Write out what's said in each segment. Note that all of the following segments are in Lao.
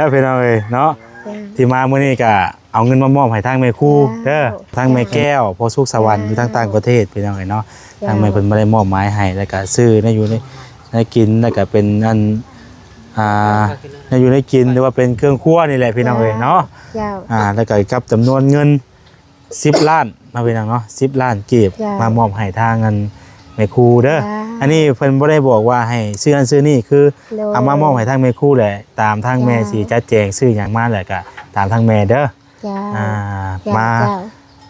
ແລ້ວພີ່ນ້ອງເອີຍເນາະ ເຈົ້າ ທີ່ມາມື້ນີ້ກະເອົາເງິນມາມອບໃຫ້ທາງແມ່ຄູເດີ ເຈົ້າ ທາງແມ່ແກ້ວ ພໍ່ສຸກສະຫວັນ ເຈົ້າ ຢູ່ທາງຕ່າງປະເທດ ພີ່ນ້ອງເອີຍເນາະ ເຈົ້າ ທາງແມ່ເພິ່ນບໍ່ໄດ້ມອບໝາຍໃຫ້ ແລ້ວກະຊື້ແນວຢູ່ໃນ ແນວກິນ ແລ້ວກະເປັນອັນ ອ່າ ແນວຢູ່ແນວກິນ ຫຼືວ່າເປັນເຄື່ອງຄົວນີ້ແຫຼະ ພີ່ນ້ອງເອີຍເນາະ ເຈົ້າ ອ່າ ແລ້ວກະກັບຈຳນວນເງິນ ສິບລ້ານເນາະ ພີ່ນ້ອງເນາະ ສິບລ້ານກີບ ເຈົ້າ ມາມອບໃຫ້ທາງອັນແມ່ຄູເດີ ເຈົ້າ ອັນນີ້ເພິ່ນບໍ່ໄດ້ບອກວ່າໃຫ້ຊື້ນັ້ນຊື້ນີ້ ຄື ໂດຍ ເອົາມາມອບໃຫ້ທາງແມ່ຄູແຫຼະ ຕາມທາງແມ່ ເຈົ້າ ຊິຈັດແຈງຊື້ຫຍັງມາແລ້ວກະຕາມທາງແມ່ເດີ ເຈົ້າ ອ່າ ເຈົ້າ ມາ ເຈົ້າ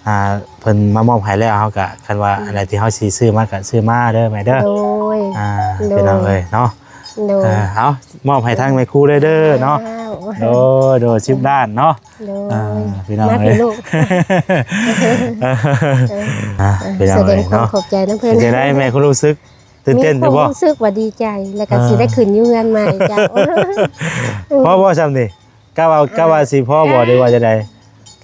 ອ່າ ເພິ່ນມາມອບໃຫ້ແລ້ວ ເຮົາກະ ຄັນວ່າ ອືມ ອັນໃດທີ່ເຮົາຊິຊື້ມາກະຊື້ມາເດີແມ່ເດີ ໂດຍ ອ່າ ໂດຍ ພີ່ນ້ອງເອີຍເນາະ ໂດຍ ເອີ ເອົາ ມອບໃຫ້ທາງແມ່ຄູເລີຍເດີເນາະ ເຈົ້າ ໂດຍ ໂດຍ ສິບລ້ານເນາະ ໂດຍ ອ່າ ພີ່ນ້ອງເອີຍ ມາເປັນລູກ ອ່າ ພີ່ນ້ອງເອີຍເນາະ ສະແດງຄວາມຂອບໃຈນຳເພິ່ນ ເປັນຈັ່ງໃດແມ່ ຄວາມຮູ້ສຶກຕື່ນເຕັ້ນຢູ່ບໍ່? ມີຄວາມຮູ້ສຶກວ່າດີໃຈ ແລ້ວກໍ ອ່າ ຊິໄດ້ຂຶ້ນຢູ່ເຮືອນໃໝ່ເຈົ້າ ພໍບໍ່ຊ່ຳນີ້? ກະວ່າ ອ່າ ກະວ່າຊິພໍບໍ່ ອ່າ ຫຼືວ່າຈັ່ງໃດ?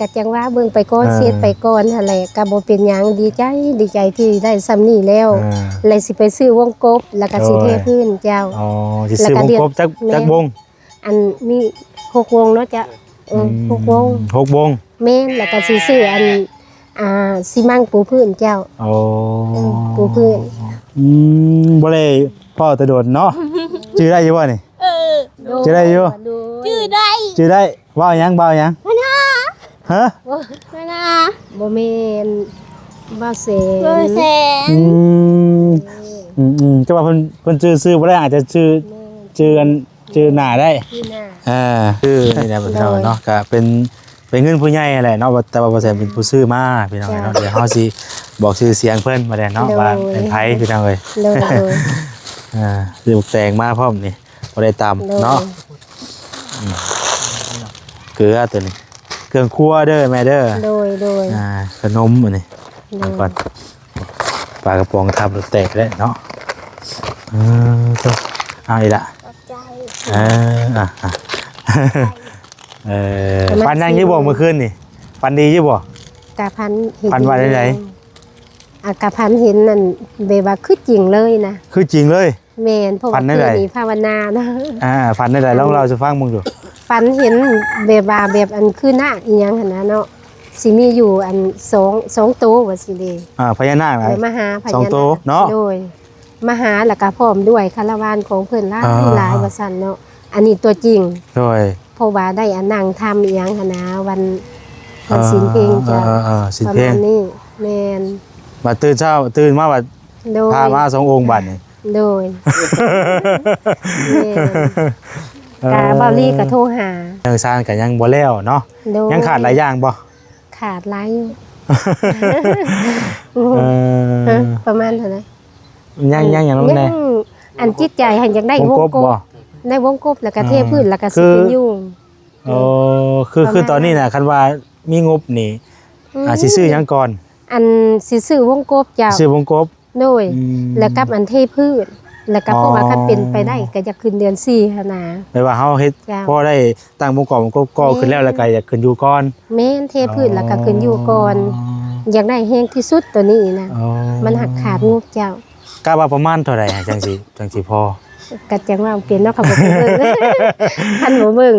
ກະຈັ່ງວ່າເບິ່ງໄປກ່ອນ ອ່າ ເຮັດໄປກ່ອນຫັ້ນແຫຼະ ກະບໍ່ເປັນຫຍັງ ດີໃຈ ດີໃຈທີ່ໄດ້ຊ່ຳນີ້ແລ້ວ ອ່າ ແລ້ວຊິໄປຊື້ວົງກົບ ແລ້ວກໍຊິ ໂອ້ຍ ເທພື້ນເຈົ້າ ອໍ ຊິຊື້ວົງກົບຈັກ ແມ່ນ ຈັກວົງ? ອັນມີຫົກວົງເນາະເຈົ້າ ເອີ ອືມ ຫົກວົງ ຫົກວົງ ແມ່ນ ແລ້ວກໍຊິຊື້ອັນ ອ່າ ຊີມັງປູພື້ນເຈົ້າ ໂອ້ ເອີ ປູພື້ນ ອືມ ບໍ່ໄດ້ພໍ້ແຕ່ດົນເນາະ ຈື່ໄດ້ຢູ່ບໍ່ນີ້? ເອີ ຈື່ໄດ້ຢູ່ ຈື່ໄດ້ ຈື່ໄດ້ ເວົ້າຫຍັງ ເວົ້າຫຍັງ? ພະນາ ຮະ? ພະນາ ບໍ່ແມ່ນ ບ່າວແສນ ບ່າວແສນ ອືມ ອືມ ອືມ ແຕ່ວ່າເພິ່ນ ເພິ່ນຈື່ຊື່ບໍ່ໄດ້ ອາດຈະຈື່ ແມ່ນ ຈື່ອັນ ຈື່ໜ້າໄດ້ ຈື່ໜ້າ ອ່າ ຄືນີ້ແຫຼະພີ່ນ້ອງເນາະ ໂດຍ ກະເປັນ ເປັນເງິນຜູ້ໃຫຍ່ຫັ້ນແຫຼະເນາະ ແຕ່ວ່າບໍ່ແມ່ນເປັນຜູ້ຊື້ມາພີ່ນ້ອງເນາະ ເຈົ້າ ດຽວເຮົາຊິບອກຊື່ສຽງເພິ່ນມາແລ້ວເນາະ ໂດຍ ວ່າເປັນໃຜພີ່ນ້ອງເອີຍ ໂດຍ ໂດຍ ອ່າ ຊື້ໝາກແຕງມາພ້ອມນີ້ ບໍ່ໄດ້ຕຳ ໂດຍ ເນາະ ອືມ ເກືອຕົວນີ້ ເຄື່ອງຄົວເດີແມ່ເດີ ໂດຍ ໂດຍ ອ່າ ຂະໜົມອັນນີ້ ໂດຍ ເອົາກ່ອນ ປາກະປ໋ອງທັບແຕກແລ້ວເນາະ ເອີ ເອົາອີກລະ ຂອບໃຈ ເອີ ອ່ະ ອ່ະ ເອີ ປະມານ ຝັນຍັງຢູ່ບໍ່ມື້ຄືນນີ້? ຝັນດີຢູ່ບໍ່? ກະຝັນເຫັນ ຝັນວ່າແນວໃດ? ອ່າ ກະຝັນເຫັນນັ້ນ ແບບວ່າຄືຈິງເລີຍນະ ຄືຈິງເລີຍ? ແມ່ນ ເພາະວ່າຄືນນີ້ພາວະນານະ ອ່າ ຝັນແນວໃດ ລອງເລົ່າສູ່ຟັງເບິ່ງດູ ຝັນເຫັນແບບວ່າ ແບບອັນຄືນາກອີ່ຫຍັງຫັ້ນນະເນາະ ຊິມີຢູ່ອັນສອງ ສອງໂຕວ່າຊີ້ເດ ອ່າ ພະຍານາກນະ ເອີ ມາຫາພະຍານາກ ສອງໂຕເນາະ ໂດຍ ມາຫາ ແລ້ວກະພ້ອມດ້ວຍຄາລະວານຂອງເພິ່ນຫຼາຍ ອ່າ ຫຼາຍວ່າຊັ້ນເນາະ ອັນນີ້ຕົວຈິງ ໂດຍ ເພາະວ່າໄດ້ອັນນັ່ງທຳອີ່ຫຍັງຫັ້ນນະ ວັນ ວັນ ອ່າ ສິນເພັງ ເຈົ້າ ອ່າ ສິນເພັງ ປະມານນີ້ ແມ່ນ ບັດຕື່ນເຊົ້າ ຕື່ນມາບັດ ໂດຍ ພາມາສອງອົງບັດນີ້ ໂດຍ ແມ່ນ ເອີ ກະເບົາລີກະໂທຫາ ເຮືອນຊານກະຍັງບໍ່ແລ້ວເນາະ ໂດຍ ຍັງຂາດຫຼາຍຢ່າງບໍ່? ຂາດຫຼາຍຢູ່ ເອີ ປະມານເທົ່າໃດ? ຍັງ ຍັງຫຍັງແດ່? ອັນຈິດໃຈຫັ້ນຢາກໄດ້ວົງກົບ ໄດ້ວົງກົບ ແລ້ວກະເທພື້ນ ອ່າ ແລ້ວກະຊິຂຶ້ນຢູ່ ໂອ້ ຄື ຄືຕອນນີ້ນະ ຄັນວ່າມີງົບນີ້ ອືມ ອ່າ ຊິຊື້ຫຍັງກ່ອນ? ອັນ ຊິຊື້ວົງກົບເຈົ້າ ຊື້ວົງກົບ ໂດຍ ອືມ ແລ້ວກັບອັນເທພື້ນ ແລ້ວກໍ ອໍ ເພາະວ່າຄັນເປັນໄປໄດ້ກໍຢາກຂຶ້ນເດືອນສີ່ຫັ້ນນະ ແປວ່າເຮົາເຮັດ ເຈົ້າ ພໍໄດ້ຕັ້ງອົງກອນ ກໍ ກໍຂຶ້ນແລ້ວ ແມ່ນ ແລ້ວກໍຢາກຂຶ້ນຢູ່ກ່ອນ ແມ່ນ ເທພື້ນ ອໍ ແລ້ວກໍຂຶ້ນຢູ່ກ່ອນ ຢາກໄດ້ແຮງທີ່ສຸດໂຕນີ້ນະ ອໍ ມັນຫາກຂາດງົບເຈົ້າ ກະວ່າປະມານເທົ່າໃດ ຈັ່ງຊິ ຈັ່ງຊິພໍ? ກໍຈັ່ງວ່າເປັນເນາະ ຄັນບໍ່ໄປເບິ່ງ ຄັນບໍ່ເບິ່ງ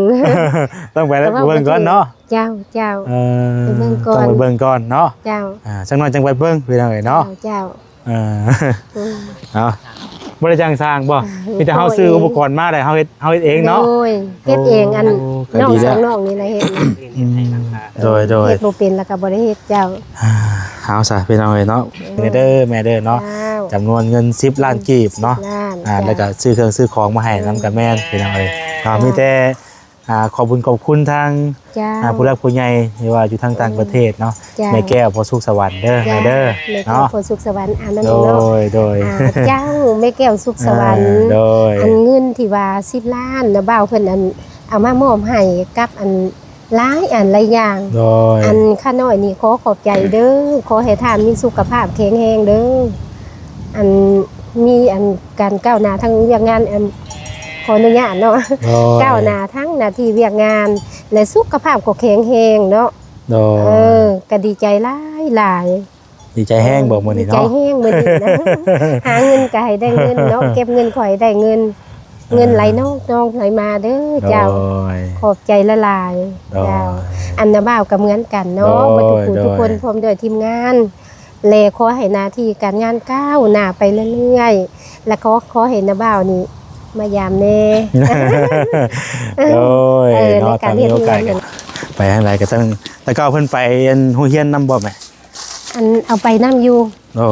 ຕ້ອງໄປເບິ່ງກ່ອນເນາະ ເຈົ້າ ເຈົ້າ ເອີ ໄປເບິ່ງກ່ອນ ຕ້ອງໄປເບິ່ງກ່ອນເນາະ ເຈົ້າ ອ່າ ຈັກໜ້ອຍຈັ່ງໄປເບິ່ງ ພີ່ນ້ອງເອີຍເນາະ ເຈົ້າ ເອີ ອືມ ເອົາ ບໍ່ໄດ້ຈ້າງຊ່າງບໍ່? ມີແຕ່ເຮົາຊື້ອຸປະກອນມາ ແລ້ວເຮົາເຮັດ ເຮົາເຮັດເອງເນາະ ໂດຍ ເຮັດເອງ ອັນ ໂອ້ ກໍດີແລ້ວ ນ້ອງສອງນ້ອງນີ້ລະເຮັດ ອືມ ໂດຍ ໂດຍ ເຮັດບໍ່ເປັນລະກໍບໍ່ໄດ້ເຮັດ ເຈົ້າ ອ່າ ເອົາຊະ ພີ່ນ້ອງເອີຍເນາະ ເອີ ເດີແມ່ເດີເນາະ ເຈົ້າ ຈຳນວນເງິນສິບລ້ານກີບເນາະ ສິບລ້ານ ອ່າ ເຈົ້າ ແລ້ວກໍຊື້ເຄື່ອງຊື້ຂອງມາໃຫ້ນຳກໍແມ່ນ ພີ່ນ້ອງເອີຍເນາະ ເຈົ້າ ມີແຕ່ ອ່າ ຂອບບຸນຂອບຄຸນທາງ ເຈົ້າ ອ່າ ຜູ້ຫຼັກຜູ້ໃຫຍ່ທີ່ວ່າຢູ່ທາງຕ່າງປະເທດເນາະ ເຈົ້າ ແມ່ແກ້ວ ພໍ່ສຸກສະຫວັນເດີ ເຈົ້າ ແມ່ເດີ ແມ່ແກ້ວ ເນາະ ພໍ່ສຸກສະຫວັນ ອ່າ ນຳ ໂດ ເນາະ ໂດຍ ອ່າ ເຈົ້າ ແມ່ແກ້ວ ສຸກສະຫວັນ ອ່າ ໂດຍ ອັນເງິນທີ່ວ່າສິບລ້ານນະ ບ່າວເພິ່ນອັນເອົາມາມອບໃຫ້ກັບອັນ ຫຼາຍອັນຫຼາຍຢ່າງ ໂດຍ ອັນຂ້ານ້ອຍນີ້ຂໍຂອບໃຈເດີ ຂໍໃຫ້ທ່ານມີສຸຂະພາບແຂງແຮງເດີ ອັນມີອັນການກ້າວໜ້າທາງວຽກງານ ອັນ ຂໍອະນຸຍາດເນາະ ໂດຍ ກ້າວໜ້າທາງໜ້າທີ່ວຽກງານ ແລະ ສຸຂະພາບກໍແຂງແຮງເນາະ ໂດຍ ເອີ ກໍດີໃຈຫຼາຍໆ ດີໃຈແຮງບໍ່ມື້ນີ້ເນາະ ດີໃຈແຮງມື້ນີ້ນະ ຫາເງິນກໍໃຫ້ໄດ້ເງິນເນາະ ເກັບເງິນກໍໃຫ້ໄດ້ເງິນ ເງິນໄຫຼນອງໆໄຫຼມາເດີເຈົ້າ. ໂດຍ ຂອບໃຈຫຼາຍໆ ໂດຍ ເຈົ້າ. ອັນນ້າບ່າວກໍເໝືອນກັນເນາະ ໂດຍ ເບິດທຸກຜູ້ທຸກຄົນ ໂດຍ ພ້ອມດ້ວຍທີມງານ ແລະ ຂໍໃຫ້ໜ້າທີ່ການງານກ້າວໜ້າໄປເລື້ອຍໆ ແລະ ຂໍ ຂໍໃຫ້ນ້າບ່າວນີ້ມາຢາມແດ່. ໂດຍ ເອີ ເນາະ ໃນການເຮັດວຽກ ໄປທາງໃດກໍຕ້ອງ ແຕ່ເກົ່າເພິ່ນໄປອັນໂຮງຮຽນນຳບໍ່ແມ່? ອັນເອົາໄປນຳຢູ່. ໂອ້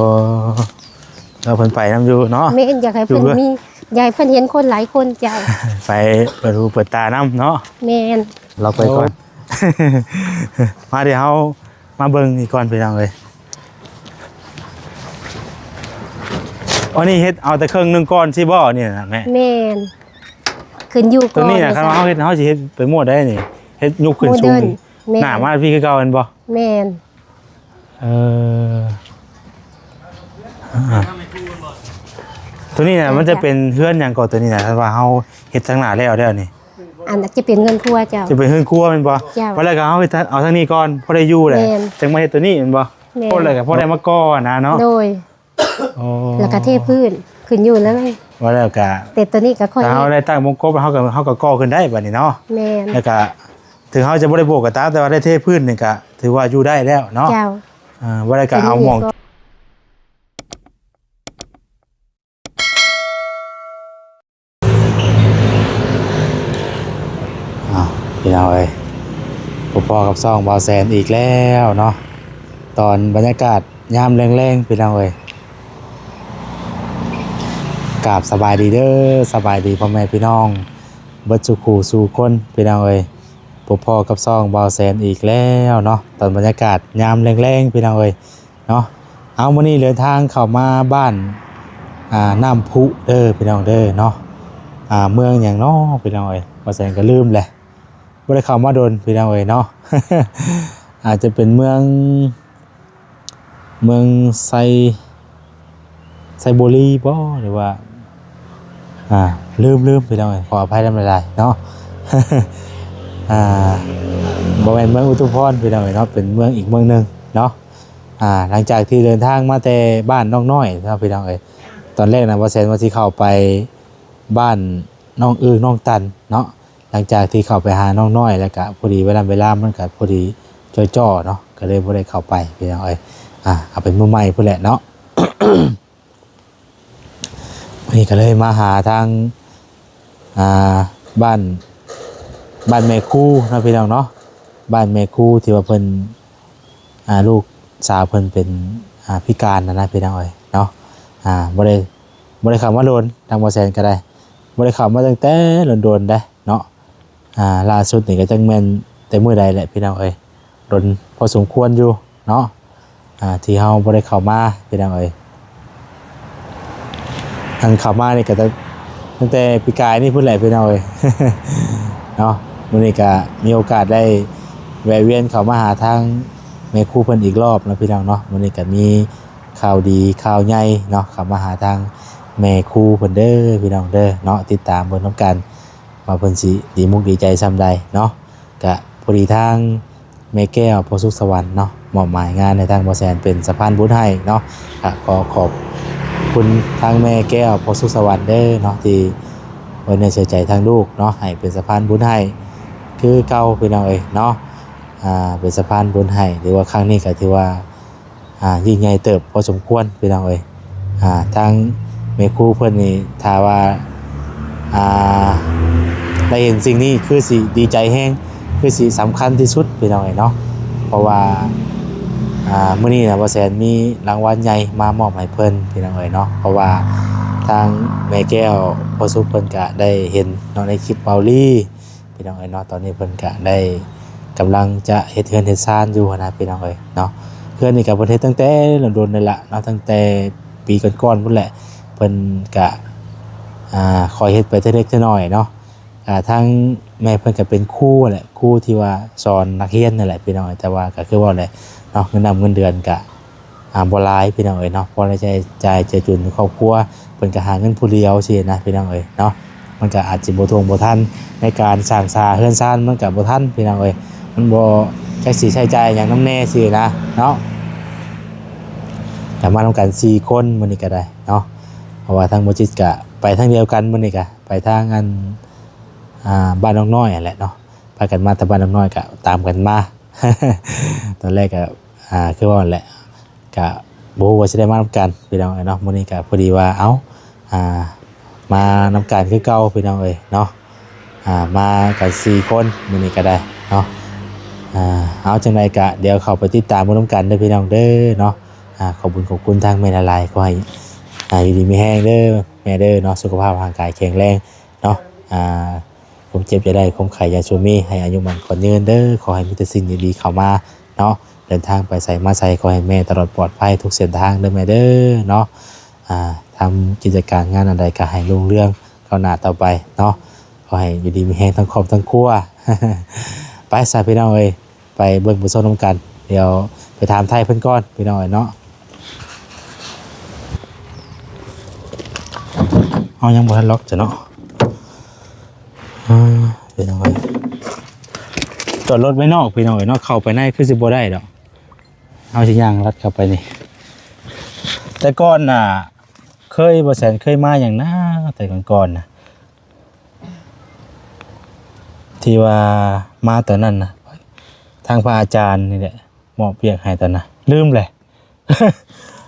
ເອົາເພິ່ນໄປນຳຢູ່ເນາະ. ແມ່ນ ຢາກໃຫ້ເພິ່ນມີ ຢາກໃຫ້ເພິ່ນເຫັນຄົນຫຼາຍຄົນເຈົ້າ. ໄປເປີດຫູເປີດຕານຳເນາະ. ແມ່ນ ລອກໄປກ່ອນ. ໂອ້ ມາ ດຽວເຮົາມາເບິ່ງອີກກ່ອນ ພີ່ນ້ອງເອີຍ. ອັນນີ້ເຮັດເອົາແຕ່ເຄິ່ງໜຶ່ງກ່ອນຊິບໍ່ນີ້ນະແມ່? ແມ່ນ ຂຶ້ນຢູ່ກ່ອນ ຕົວນີ້ນະ ຄັນວ່າເຮົາເຮັດ ເຮົາຊິເຮັດໄປໝົດໄດ້ນີ້ ເຮັດຍົກຂຶ້ນສູງ ໂມເດີນ ນີ້ ແມ່ນ ໜ້າມາພີ້ຄືເກົ່າແມ່ນບໍ່? ແມ່ນ. ເອີ ອ່າ ຕົວນີ້ນະ ມັນຈະເປັນເຮືອນຫຍັງກໍຕົວນີ້ນະ ຄັນວ່າເຮົາເຮັດທາງໜ້າແລ້ວ ແລ້ວນີ້ ອັນຈະເປັນເຮືອນຄົວເຈົ້າ. ຈະເປັນເຮືອນຄົວແມ່ນບໍ່? ເຈົ້າ. ວ່າແລ້ວກໍເຮົາເຮັດ ເອົາທາງນີ້ກ່ອນ ພໍໄດ້ຢູ່ແຫຼະ. ແມ່ນ. ຈັ່ງມາເຮັດຕົວນີ້ແມ່ນບໍ່? ແມ່ນ. ພໍແລ້ວກໍພໍໄດ້ມາກໍ່ນະເນາະ. ໂດຍ. ໂອ້ ແລ້ວກໍເທພື້ນຂຶ້ນຢູ່ເລີຍ. ວ່າແລ້ວກໍ ແຕ່ຕົວນີ້ກໍຄ່ອຍ ຖ້າເຮົາໄດ້ຕັ້ງວົງກົບ ເຮົາກໍ ເຮົາກໍກໍ່ຂຶ້ນໄດ້ບັດນີ້ເນາະ. ແມ່ນ. ແລ້ວກໍ ເຖິງເຮົາຈະບໍ່ໄດ້ໂບກກໍຕາມ ແຕ່ວ່າໄດ້ເທພື້ນນີ້ກໍຖືວ່າຢູ່ໄດ້ແລ້ວເນາະ. ເຈົ້າ. ເອີ ວ່າແລ້ວກໍເອົາໝ່ອງ ອ້າວ ພີ່ນ້ອງເອີຍ ພົບພໍ້ກັບຊ່ອງບ່າວແສນອີກແລ້ວເນາະ ຕອນບັນຍາກາດຍາມແລງໆ ພີ່ນ້ອງເອີຍ. ກາບສະບາຍດີເດີ ສະບາຍດີພໍ່ແມ່ພີ່ນ້ອງເບິດສູ່ຄູ່ສູ່ຄົນ ພີ່ນ້ອງເອີຍ. ພົບພໍ້ກັບຊ່ອງບ່າວແສນອີກແລ້ວເນາະ ຕອນບັນຍາກາດຍາມແລງໆ ພີ່ນ້ອງເອີຍເນາະ. ເອົາ ມື້ນີ້ເດີນທາງເຂົ້າມາບ້ານ ອ່າ ນ້ຳພຸເດີພີ່ນ້ອງເດີເນາະ. ອ່າ ເມືອງຫຍັງເນາະ ພີ່ນ້ອງເອີຍ ບ່າວແສນກໍລືມແຫຼະ ບໍ່ໄດ້ເຂົ້າມາດົນ ພີ່ນ້ອງເອີຍເນາະ. ອາດຈະເປັນເມືອງ ເມືອງໄຊ ໄຊບູລີບໍ ຫຼືວ່າ ອ່າ ລືມໆ ພີ່ນ້ອງເອີຍ ຂໍອະໄພນຳຫຼາຍໆເນາະ. ອ່າ ບໍ່ແມ່ນເມືອງອຸທຸມພອນ ພີ່ນ້ອງເອີຍເນາະ ເປັນເມືອງອີກເມືອງໜຶ່ງເນາະ. ອ່າ ຫຼັງຈາກທີ່ເດີນທາງມາແຕ່ບ້ານນ້ອງນ້ອຍເນາະ ພີ່ນ້ອງເອີຍ ຕອນແລກນະ ບ່າວແສນວ່າຊິເຂົ້າໄປບ້ານນ້ອງອຶ່ງ ນ້ອງຕັນເນາະ. ຫຼັງຈາກທີ່ເຂົ້າໄປຫານ້ອງນ້ອຍແລ້ວກະ ພໍດີເວລາ ເວລາມັນກະພໍດີຈໍ່ໆເນາະ ກະເລີຍບໍ່ໄດ້ເຂົ້າໄປ ພີ່ນ້ອງເອີຍ. ອ່າ ເອົາເປັນມື້ໃໝ່ພຸ້ນແຫຼະເນາະ. ມື້ນີ້ກະເລີຍມາຫາທາງ ອ່າ ບ້ານ ບ້ານແມ່ຄູເນາະ ພີ່ນ້ອງເນາະ ບ້ານແມ່ຄູທີ່ວ່າເພິ່ນ ອ່າ ລູກສາວເພິ່ນເປັນ ອ່າ ພິການຫັ້ນນະ ພີ່ນ້ອງເອີຍເນາະ. ອ່າ ບໍ່ໄດ້ ບໍ່ໄດ້ເຂົ້າມາດົນ ທາງບ່າວແສນກໍໄດ້ ບໍ່ໄດ້ເຂົ້າມາຕັ້ງແຕ່ດົນໆ ແລ້ວເນາະ. ອ່າ ລ່າສຸດນີ້ກໍຈັກແມ່ນແຕ່ມື້ໃດແຫຼະ ພີ່ນ້ອງເອີຍ ດົນພໍສົມຄວນຢູ່ເນາະ ອ່າ ທີ່ເຮົາບໍ່ໄດ້ເຂົ້າມາ ພີ່ນ້ອງເອີຍ. ອັນເຂົ້າມານີ້ກໍຕັ້ງ ຕັ້ງແຕ່ປີກາຍນີ້ພຸ້ນແຫຼະ ພີ່ນ້ອງເອີຍເນາະ. ມື້ນີ້ກໍມີໂອກາດໄດ້ແວະວຽນເຂົ້າມາຫາທາງແມ່ຄູເພິ່ນອີກລອບເນາະ ພີ່ນ້ອງເນາະ. ມື້ນີ້ກໍມີຂ່າວດີຂ່າວໃຫຍ່ເນາະ ເຂົ້າມາຫາທາງແມ່ຄູເພິ່ນເດີ ພີ່ນ້ອງເດີເນາະ. ຕິດຕາມເບິ່ງນຳກັນວ່າເພິ່ນຊິດີມຸກດີໃຈສ່ຳໃດເນາະ. ກະພໍດີທາງ ແມ່ແກ້ວ ໂພສຸກສະຫວັນເນາະ ມອບໝາຍງານໃຫ້ທາງບ່າວແສນເປັນສະພານບຸນໃຫ້ເນາະ. ກະຂໍຂອບຄຸນທາງແມ່ແກ້ວ ໂພສຸກສະຫວັນເດີເນາະ ທີ່ໄວ້ເນື້ອເຊື່ອໃຈທາງລູກເນາະ ໃຫ້ເປັນສະພານບຸນໃຫ້ຄືເກົ່າ ພີ່ນ້ອງເອີຍເນາະ. ອ່າ ເປັນສະພານບຸນໃຫ້ ຫຼືວ່າຄັ້ງນີ້ກະຖືວ່າ ອ່າ ຍິ່ງໃຫຍ່ເຕີບພໍສົມຄວນ ພີ່ນ້ອງເອີຍ. ອ່າ ທາງແມ່ຄູເພິ່ນນີ້ ຖ້າວ່າ ອ່າ ໄດ້ເຫັນສິ່ງນີ້ຄືຊິດີໃຈແຮງ ຄືຊິສຳຄັນທີ່ສຸດ ພີ່ນ້ອງເອີຍເນາະ. ເພາະວ່າ ອ່າ ມື້ນີ້ນະ ບ່າວແສນມີລາງວັນໃຫຍ່ມາມອບໃຫ້ເພິ່ນ ພີ່ນ້ອງເອີຍເນາະ. ເພາະວ່າທາງແມ່ແກ້ວ ໂພສຸກ ເພິ່ນກະໄດ້ເຫັນເນາະ ໃນຄລິບເບົາລີ ພີ່ນ້ອງເອີຍເນາະ. ຕອນນີ້ເພິ່ນກະໄດ້ກຳລັງຈະເຮັດເຮືອນເຮັດຊານຢູ່ຫັ້ນນະ ພີ່ນ້ອງເອີຍເນາະ. ເຮືອນນີ້ກະເພິ່ນເຮັດຕັ້ງແຕ່ດົນໆ ແລ້ວລະເນາະ ຕັ້ງແຕ່ປີກ່ອນໆ ພຸ້ນແຫຼະ. ເພິ່ນກະ ອ່າ ຄ່ອຍເຮັດໄປເທື່ອເລັກເທື່ອນ້ອຍເນາະ. ອ່າ ທາງແມ່ເພິ່ນກະເປັນຄູແຫຼະ ຄູທີ່ວ່າສອນນັກຮຽນນັ້ນແຫຼະ ພີ່ນ້ອງເອີຍ. ແຕ່ວ່າກະຄືເວົ້າແຫຼະເນາະ ເງິນດຳເງິນເດືອນກະ ອ່າ ບໍ່ຫຼາຍ ພີ່ນ້ອງເອີຍເນາະ. ພໍໄດ້ໃຊ້ຈ່າຍເຈືອຈຸນຄອບຄົວ ເພິ່ນກໍຫາເງິນຜູ້ດຽວຊີ້ນະ ພີ່ນ້ອງເອີຍເນາະ. ມັນກໍອາດຊິບໍ່ທົ່ວງບໍ່ທັນໃນການສ້າງສາເຮືອນຊານ ມັນກໍບໍ່ທັນ ພີ່ນ້ອງເອີຍ. ມັນບໍ່ຈັກຊິໃຊ້ຈ່າຍຫຍັງນຳແດ່ຊີ້ນະເນາະ. ກໍມານຳກັນສີ່ຄົນມື້ນີ້ກໍໄດ້ເນາະ. ເພາະວ່າທາງບໍ່ຈິດກະໄປທາງດຽວກັນ ມື້ນີ້ກະໄປທາງອັນ ອ່າ ບ້ານນ້ອງນ້ອຍຫັ້ນແຫຼະເນາະ ພາກັນມາແຕ່ບ້ານນ້ອງນ້ອຍກະຕາມກັນມາ ຕອນແລກກະ ອ່າ ຄືເວົ້າຫັ້ນແຫຼະ ກະບໍ່ຮູ້ວ່າຊິໄດ້ມານຳກັນພີ່ນ້ອງເອີຍເນາະ. ມື້ນີ້ກະພໍດີວ່າ ເອົ້າ ອ່າ ມານຳກັນຄືເກົ່າພີ່ນ້ອງເອີຍເນາະ ອ່າ ມາກັນສີ່ຄົນມື້ນີ້ກະໄດ້ເນາະ. ອ່າ ເອົາ ຈັ່ງໃດກະດຽວເຂົ້າໄປຕິດຕາມເບິ່ງນຳກັນເດີພີ່ນ້ອງເດີເນາະ. ອ່າ ຂອບຄຸນຂອບຄຸນທາງແມ່ຫຼາຍໆ ຂໍໃຫ້ ອ່າ ຢູ່ດີມີແຮງເດີແມ່ເດີເນາະ ສຸຂະພາບຮ່າງກາຍແຂງແຮງເນາະ. ອ່າ ຄວາມເຈັບຢ່າໄດ້ ຄວາມໄຂ້ຢ່າສູ່ມີ ໃຫ້ອາຍຸໝັ້ນຂວັນຍືນເດີ. ຂໍໃຫ້ມີແຕ່ສິ່ງດີໆເຂົ້າມາເນາະ ເດີນທາງໄປໃສມາໃສ ຂໍໃຫ້ແມ່ຕະຫຼອດປອດໄພທຸກເສັ້ນທາງເດີແມ່ເດີເນາະ. ອ່າ ທຳກິດຈະການງານອັນໃດກະໃຫ້ຮຸ່ງເຮືອງກ້າວໜ້າຕໍ່ໄປເນາະ. ຂໍໃຫ້ຢູ່ດີມີແຮງທັງຄອບທັງຄົວ ໄປຊະພີ່ນ້ອງເອີຍ ໄປເບິ່ງໄປຊົມນຳກັນ. ດຽວໄປຖາມໄຖ່ເພິ່ນກ່ອນພີ່ນ້ອງເອີຍເນາະ. ເຮົາຍັງບໍ່ທັນລັອກຊະເນາະ. ອ່າ ພີ່ນ້ອງເອີຍ ຈອດລົດໄວ້ນອກພີ່ນ້ອງເອີຍເນາະ ເຂົ້າໄປໃນຄືຊິບໍ່ໄດ້ດອກ. ເຮົາຊິຍ່າງລັດເຂົ້າໄປນີ້. ແຕ່ກ່ອນນະ ເຄີຍ ບໍ່ແສນເຄີຍມາຫຍັງນະ ແຕ່ກ່ອນໆນະ ທີ່ວ່າມາຕອນນັ້ນນະ ທາງພະອາຈານນີ້ແຫຼະ ມອບວຽກໃຫ້ຕອນນັ້ນ ລືມແຫຼະ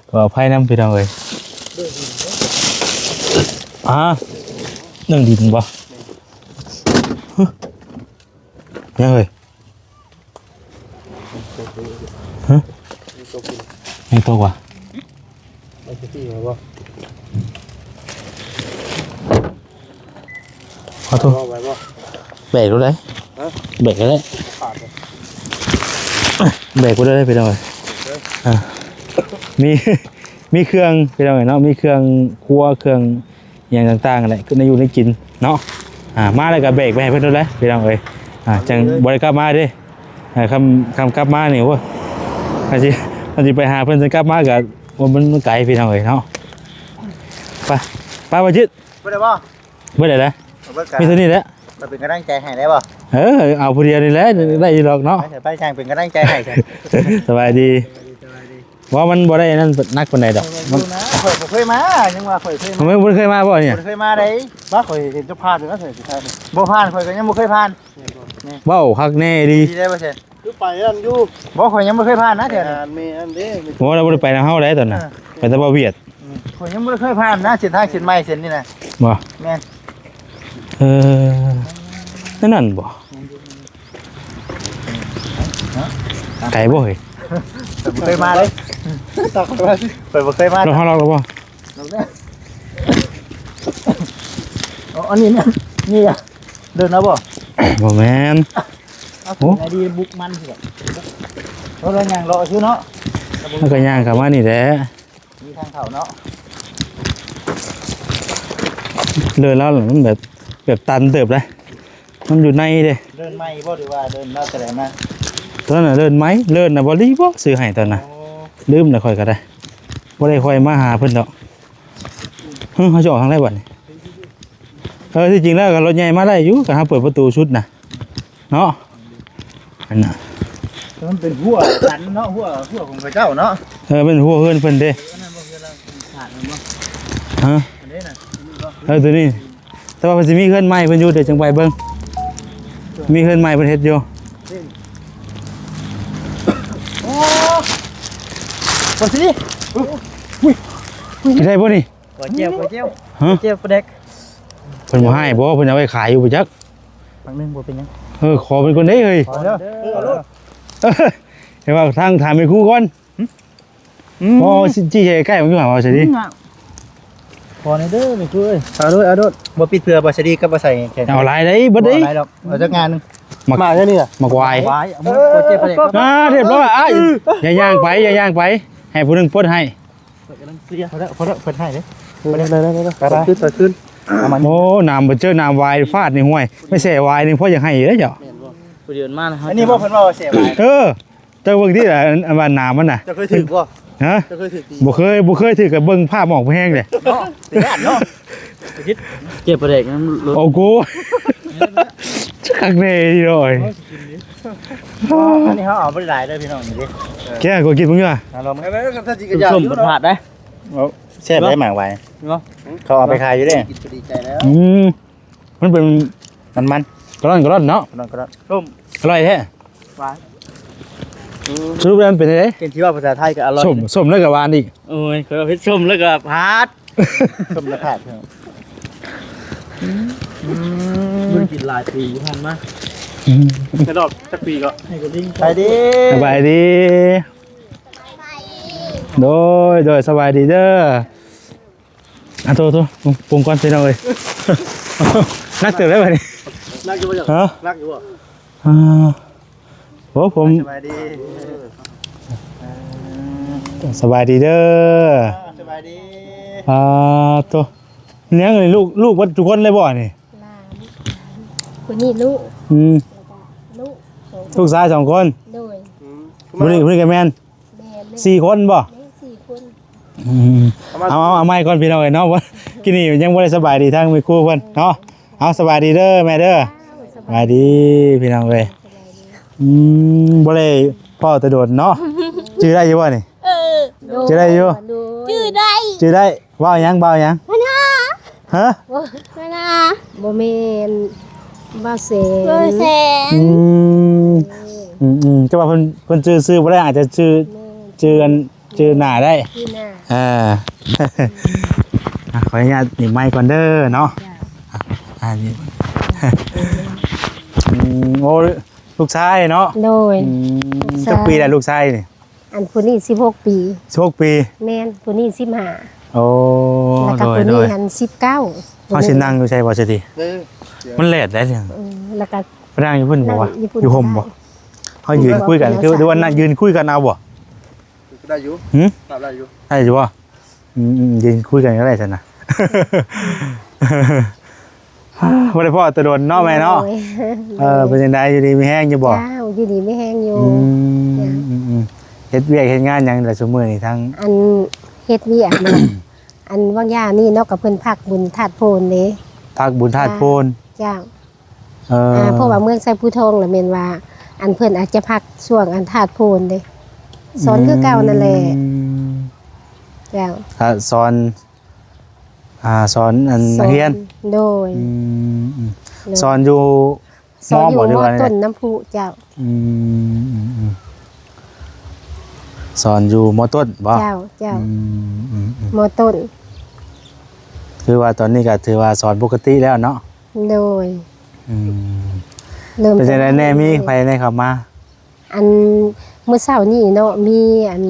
ຂໍອະໄພນຳພີ່ນ້ອງເອີຍ. ຮະ ເລື່ອງດິນບໍ່? ຫຍັງເອີຍ? ຮະ? ແມ່ນຕົກຫວາ? ເອົາໄປທີ່ໄວ້ບໍ່? ຂໍໂທດ ເອົາໄວ້ບໍ່? ແບກໂລດໄດ໋. ຮະ? ແບກກໍໄດ້ ຂາດເລີຍ ແບກໄປເລີຍພີ່ນ້ອງເອີຍ. ເອີ ອ່າ ມີ ມີເຄື່ອງພີ່ນ້ອງເອີຍເນາະ ມີເຄື່ອງຄົວ ເຄື່ອງ ອີ່ຫຍັງຕ່າງໆຫັ້ນແຫຼະ ຄືໃນຢູ່ໃນກິນເນາະ. ອ່າ ມາແລ້ວກໍແບກໄປໃຫ້ເພິ່ນໂລດແຫຼະພີ່ນ້ອງເອີຍ. ອ່າ ຈັ່ງບໍ່ໄດ້ກັບມາເດ້. ອ່າ ຄຳ ຄຳກັບມານີ້ ໂອ້ຍ ຄັນຊິ ຄັນຊິໄປຫາເພິ່ນ ຊິກັບມາກໍ ໂອ້ ມັນ ມັນໄກພີ່ນ້ອງເອີຍເນາະ. ໄປ ໄປ ບໍ່ຈິດ ເບິດແລ້ວບໍ່? ເບິດແລ້ວນະ ເບິດກະ ມີເທົ່ານີ້ແຫຼະ. ເປັນກຳລັງໃຈໃຫ້ໄດ້ບໍ່? ເອີ ເອົາຜູ້ດຽວນີ້ແຫຼະ ໄດ້ຢູ່ດອກເນາະ. ໄປ ໄປ ຊ່າງເປັນກຳລັງໃຈໃຫ້. ສະບາຍດີ ສະບາຍດີ ສະບາຍດີ. ວ່າມັນບໍ່ໄດ້ນັ້ນໜັກປານໃດດອກ. ມັນ ຂ້ອຍບໍ່ເຄີຍມາ ຍັງວ່າຂ້ອຍເຄີຍມາ. ບໍ່ເຄີຍມາບໍ່ນີ້? ບໍ່ເຄີຍມາໃດ໋. ວ່າຂ້ອຍເຫັນເຈົ້າຜ່ານຢູ່ນະ ເທື່ອສຸດທ້າຍນີ້ ບໍ່ຜ່ານ ຂ້ອຍກໍຍັງບໍ່ເຄີຍຜ່ານ. ແມ່ນບໍ່? ເວົ້າຄັກແນ່ດີ. ດີໄດ້ບໍ່ແຊນ? ຄືໄປນັ້ນຢູ່. ບໍ່ ຂ້ອຍຍັງບໍ່ເຄີຍຜ່ານນະເທື່ອນີ້. ແມ່ນ ແມ່ນອັນເດ້. ບໍ່ ລາວບໍ່ໄດ້ໄປນຳເຮົາໃດ໋ຕອນນັ້ນ. ເອີ ໄປແຕ່ບ່າວຫວຽດ. ອືມ ຂ້ອຍຍັງບໍ່ໄດ້ເຄີຍຜ່ານນະ ເສັ້ນທາງເສັ້ນໃໝ່ເສັ້ນນີ້ນະ. ບໍ່? ແມ່ນ. ເອີ ນັ້ນ ນັ້ນບໍ່? ແມ່ນຢູ່ ແມ່ນຢູ່. ໄກບໍ່ເຮີ້ຍ? ຂ້ອຍບໍ່ເຄີຍມາເລີຍ. ຂ້ອຍບໍ່ເຄີຍມາ. ລົດເຮົາລັອກແລ້ວບໍ່? ລັອກແລ້ວ. ເອົາ ອັນນີ້ແມ່ນ ນີ້ອະ ເດີນເອົາບໍ່? ບໍ່ແມ່ນ. ເອົາ ໂອ້ ໄງດີ ບຸກມັນຊິ ເຮົາລະຍ່າງເລາະຊື່ເນາະ. ເຮົາກໍຍ່າງເຂົ້າມານີ້ແຫຼະ. ມີທາງເຂົ້າເນາະ. ເດີນລາວມັນແບບ ແບບຕັນເຕີບເດ້ ມັນຢູ່ໃນເດ້. ເດີນໃໝ່ບໍ່ ຫຼືວ່າເດີນລາວແຕ່ໃດມາ? ຕອນນັ້ນນະເດີນໃໝ່ ເດີນນະບໍ່ລີບໍ່ຊື້ໃຫ້ຕອນນະ. ໂອ້ ລືມແລ້ວຂ້ອຍກໍໄດ້ ບໍ່ໄດ້ຄ່ອຍມາຫາເພິ່ນດອກ. ເອີ ເຮົາຈະອອກທາງໃດບັດນີ້? ເອີ ທີ່ຈິງແລ້ວກໍລົດໃຫຍ່ມາໄດ້ຢູ່ ກໍເຮົາເປີດປະຕູຊຸດນະ ເນາະ ອັນນະ ມັນເປັນຮົ້ວຕັນເນາະ ຮົ້ວ ຮົ້ວຂອງເຂົາເຈົ້າເນາະ. ເອີ ເປັນຮົ້ວເຮືອນເພິ່ນເດ້. ເອີ ນັ້ນບໍ່ ເຮືອນລາວຂາດແມ່ນບໍ່? ຮະ? ອັນນີ້ນະ ເອີ ຕົວນີ້ ແຕ່ວ່າເພິ່ນຊິມີເຮືອນໃໝ່ເພິ່ນຢູ່ ດຽວຈັ່ງໄປເບິ່ງ. ມີເຮືອນໃໝ່ເພິ່ນເຮັດຢູ່. ໂອ້ ບໍ່ຊິ ອຸ້ຍ ກິນໄດ້ບໍ່ນີ້? ກວຍແຈ່ວ ກວຍແຈ່ວ ຮະ? ກວຍແຈ່ວປາແດກ. ເພິ່ນບໍ່ໃຫ້ບໍ່? ເພິ່ນເອົາໄວ້ຂາຍຢູ່ບໍ່ຈັກ. ບາງໜຶ່ງບໍ່ເປັນຫຍັງ. ເອີ ຂໍເພິ່ນກ່ອນເດ້ເຮີ້ຍ. ເອີ ເອົາໂລດ. ເອີ ເຫັນວ່າທາງ ຖາມແມ່ຄູກ່ອນ. ຫຶ? ອືມ ບໍ່ ຊິໃຫ້ໃກ້ໆ ມັນຢູ່ຫາວ່າຊິດີ. ອືມ ຂໍແດ່ເດີແມ່ຄູເອີຍ. ເອົາໂລດ ເອົາໂລດ. ບໍ່ປິດເພື່ອບໍ່ຊິດີກັບບໍ່ໃສ່ແຂນ. ເອົາຫຼາຍໄດ໋ ເບິດໄດ໋. ບໍ່ເອົາຫຼາຍດອກ ເອົາຈັກງານໜຶ່ງ. ໝາກ ໝາກອັນນີ້ນະ ໝາກຫວາຍ. ຫວາຍ ເອົາມາ ເອີ ກວຍແຈ່ວປາແດກ. ອ່າ ຮຽບຮ້ອຍ ອ້າຍ ຢ່າຍ່າງໄປ ຢ່າຍ່າງໄປ ໃຫ້ຜູ້ໜຶ່ງປົດໃຫ້. ຂ້ອຍກຳລັງເຊຍ. ພໍແລ້ວ ພໍແລ້ວ ເພິ່ນໃຫ້ເດ້. ໄດ້ໆໆໆ ໄປ ໄປ ໄປ ຂຶ້ນ ໄປຂຶ້ນ. ເອົາມາ ໂອ້ ນ້ຳບໍ່ເຈີ ນ້ຳຫວາຍຟາດນີ້ ຫ້ວຍ ໄປແຊ່ຫວາຍນີ້ ພໍຢາກໃຫ້ເດ້ເຈົ້າ. ແມ່ນບໍ່? ຜູ້ດຽວມານະ. ອັນນີ້ບໍ່ ເພິ່ນວ່າແຊ່ຫວາຍ. ເອີ ເຈົ້າເບິ່ງຕິ ອັນ ອັນວ່ານ້ຳມັນນະ. ເຈົ້າເຄີຍຖືກບໍ່? ຮະ? ເຈົ້າເຄີຍຖືກຕີ? ບໍ່ເຄີຍ ບໍ່ເຄີຍຖືກ ກໍເບິ່ງພາບອອກແຮງເດ້. ເນາະ ເປັນຢ້ານເນາະ. ເຮັດເຈັບປາແດກນຳລົດ. ໂອ້ໂກ ຄັກແນ່ດີເນາະ. ອັນນີ້ເຮົາເອົາບໍ່ໄດ້ຫຼາຍເດີພີ່ນ້ອງ ນີ້ເດ້. ແກະ ກວຍກິນເບິ່ງຢູ່ຫວາ. ເອົາລອງເບິ່ງ. ສົ້ມເພິ່ນພາດໄດ໋. ເອົາ ແຊບເດ້ໝາກຫວາຍ ເນາະ ເຂົາເອົາໄປຂາຍຢູ່ເດ້ ກິນກໍດີໃຈແລ້ວ ອືມ ມັນເປັນ ມັນໆ ກະລ່ອນໆ ເນາະ ກະລ່ອນໆ ສົ້ມ ອະລ່ອຍແທ້ ຫວານ ສະຫຼຸບແລ້ວມັນເປັນຈັ່ງໃດ? ເຫັນທີ່ເວົ້າພາສາໄທກໍອະລ່ອຍ ສົ້ມ ສົ້ມແລ້ວກໍຫວານອີກ ໂອ້ຍ ຂ້ອຍວ່າເຜັດສົ້ມແລ້ວກໍພາດ ສົ້ມແລ້ວພາດ ອືມ ບໍ່ໄດ້ກິນຫຼາຍປີທີ່ຜ່ານມາ ອືມ ກະດອກຈັກປີກໍ ສະບາຍດີ ສະບາຍດີ ໂດຍ ໂດຍ ສະບາຍດີເດີ ອາ ໂທ ໂທ ປຸງກ່ອນພີ່ນ້ອງເອີຍ ໜັກເຕີບແລ້ວບັດນີ້ ໜັກຢູ່ບໍ່? ຮະ? ໜັກຢູ່ບໍ່? ອ່າ ໂອ້ ຜົມ ສະບາຍດີ ສະບາຍດີເດີ ສະບາຍດີ ອ່າ ໂທ ຍັງນີ້ ລູກ ລູກເບິດທຸກຄົນເລີຍບໍ່ນີ້? ຫຼານ ຜູ້ນີ້ລູກ ອືມ ແລ້ວກໍລູກສອງຄົນ ລູກຊາຍສອງຄົນ ໂດຍ ອືມ ຜູ້ນີ້ ຜູ້ນີ້ກໍແມ່ນ ແມ່ນ ສີ່ຄົນບໍ່? ແມ່ນ ສີ່ຄົນ ອືມ ເອົາມາ ເອົາ ເອົາ ເອົາໄມກ່ອນພີ່ນ້ອງເອີຍເນາະ ກິນນີ້ຍັງບໍ່ໄດ້ສະບາຍດີທາງແມ່ຄູເພິ່ນເນາະ ເອົາ ສະບາຍດີເດີແມ່ເດີ ສະບາຍດີພີ່ນ້ອງເອີຍ ອືມ ບໍ່ໄດ້ພໍ້ແຕ່ດົນເນາະ ຈື່ໄດ້ຢູ່ບໍ່ນີ້? ເອີ ໂດຍ ຈື່ໄດ້ຢູ່ ຈື່ໄດ້ ຈື່ໄດ້ ເວົ້າຫຍັງ ເວົ້າຫຍັງ? ນານາ ຮະ? ນານາ ບໍ່ແມ່ນ ບ່າວແສນ ບ່າວແສນ ອືມ ອືມ ອືມ ແຕ່ວ່າເພິ່ນ ເພິ່ນຈື່ຊື່ບໍ່ໄດ້ ອາດຈະຈື່ ແມ່ນ ຈື່ອັນ ຈື່ໜ້າໄດ້ ຈື່ໜ້າ ອ່າ ອ່າ ຂໍອະນຸຍາດໜີບໄມກ່ອນເດີເນາະ ຈ້າ ອ່າ ນີ້ ອືມ ໂອ້ ລູກຊາຍເນາະ ໂດຍ ອືມ ລູກຊາຍ ຈັກປີແລ້ວລູກຊາຍນີ້? ອັນຜູ້ນີ້ສິບຫົກປີ ສິບຫົກປີ ແມ່ນ ຜູ້ນີ້ສິບຫ້າ ໂອ້ ແລ້ວກໍ ໂດຍ ຜູ້ນີ້ ໂດຍ ຫັ້ນສິບເກົ້າ ເຮົາຊິນັ່ງຢູ່ໃສບໍ່ຊິຕິ ເອີ ມັນແດດໄດ໋ ເອີ ແລ້ວກໍໄປນັ່ງຢູ່ພຸ້ນບໍ່ວະ ຢູ່ພຸ້ນ ຢູ່ຮົ່ມບໍ່ ເຮົາຢືນຄຸຍກັນ ຄື ຫຼືວ່ານັ່ງຢືນຄຸຍກັນເອົາບໍ່ ໄດ້ຢູ່ ຫື ໄດ້ຢູ່ ໄດ້ຢູ່ບໍ່ ອືມ ອືມ ຢືນຄຸຍກັນກໍໄດ້ຊັ້ນນະ ບໍ່ໄດ້ພໍ້ແຕ່ດົນເນາະແມ່ເນາະ ໂດຍ ເອີ ເປັນຈັ່ງໃດ ຢູ່ດີມີແຮງຢູ່ບໍ່? ເຈົ້າ ຢູ່ດີມີແຮງຢູ່ ອືມ ເຮັດວຽກເຮັດງານຫຍັງລະຊຸມື້ນີ້ ທັງ ອັນເຮັດວຽກ ອັນຫວ່າງຢາມນີ້ເນາະ ກໍເພິ່ນພັກບຸນທາດໂພນເດ້ ພັກບຸນທາດໂພນ ເຈົ້າ ເອີ ອ່າ ເພາະວ່າເມືອງໄຊພູທອງລະແມ່ນວ່າ ອັນເພິ່ນອາດຈະພັກຊ່ວງອັນທາດໂພນເດ້ ສອນຄືເກົ່ານັ້ນແຫຼະ ອືມ ເຈົ້າ ກະສອນ ອ່າ ສອນອັນ ສອນນັກຮຽນ ໂດຍ ອືມ ອືມ ໂດຍ ສອນຢູ່ ສອນຢູ່ ມ.ບໍ່ ຫຼືວ່າ ມ.ຕົ້ນນ້ຳພຸ ເຈົ້າ ອືມ ອືມ ອືມ ສອນຢູ່ ມ.ຕົ້ນບໍ່? ເຈົ້າ ເຈົ້າ ອືມ ອືມ ອືມ ມ.ຕົ້ນ ຄືວ່າຕອນນີ້ກໍຖືວ່າສອນປົກກະຕິແລ້ວເນາະ ໂດຍ ອືມ ເລີ່ມ ເປັນຈັ່ງໃດແດ່ ມີໃຜແດ່ເຂົ້າມາ? ອັນມື້ເຊົ້ານີ້ເນາະ ມີອັນ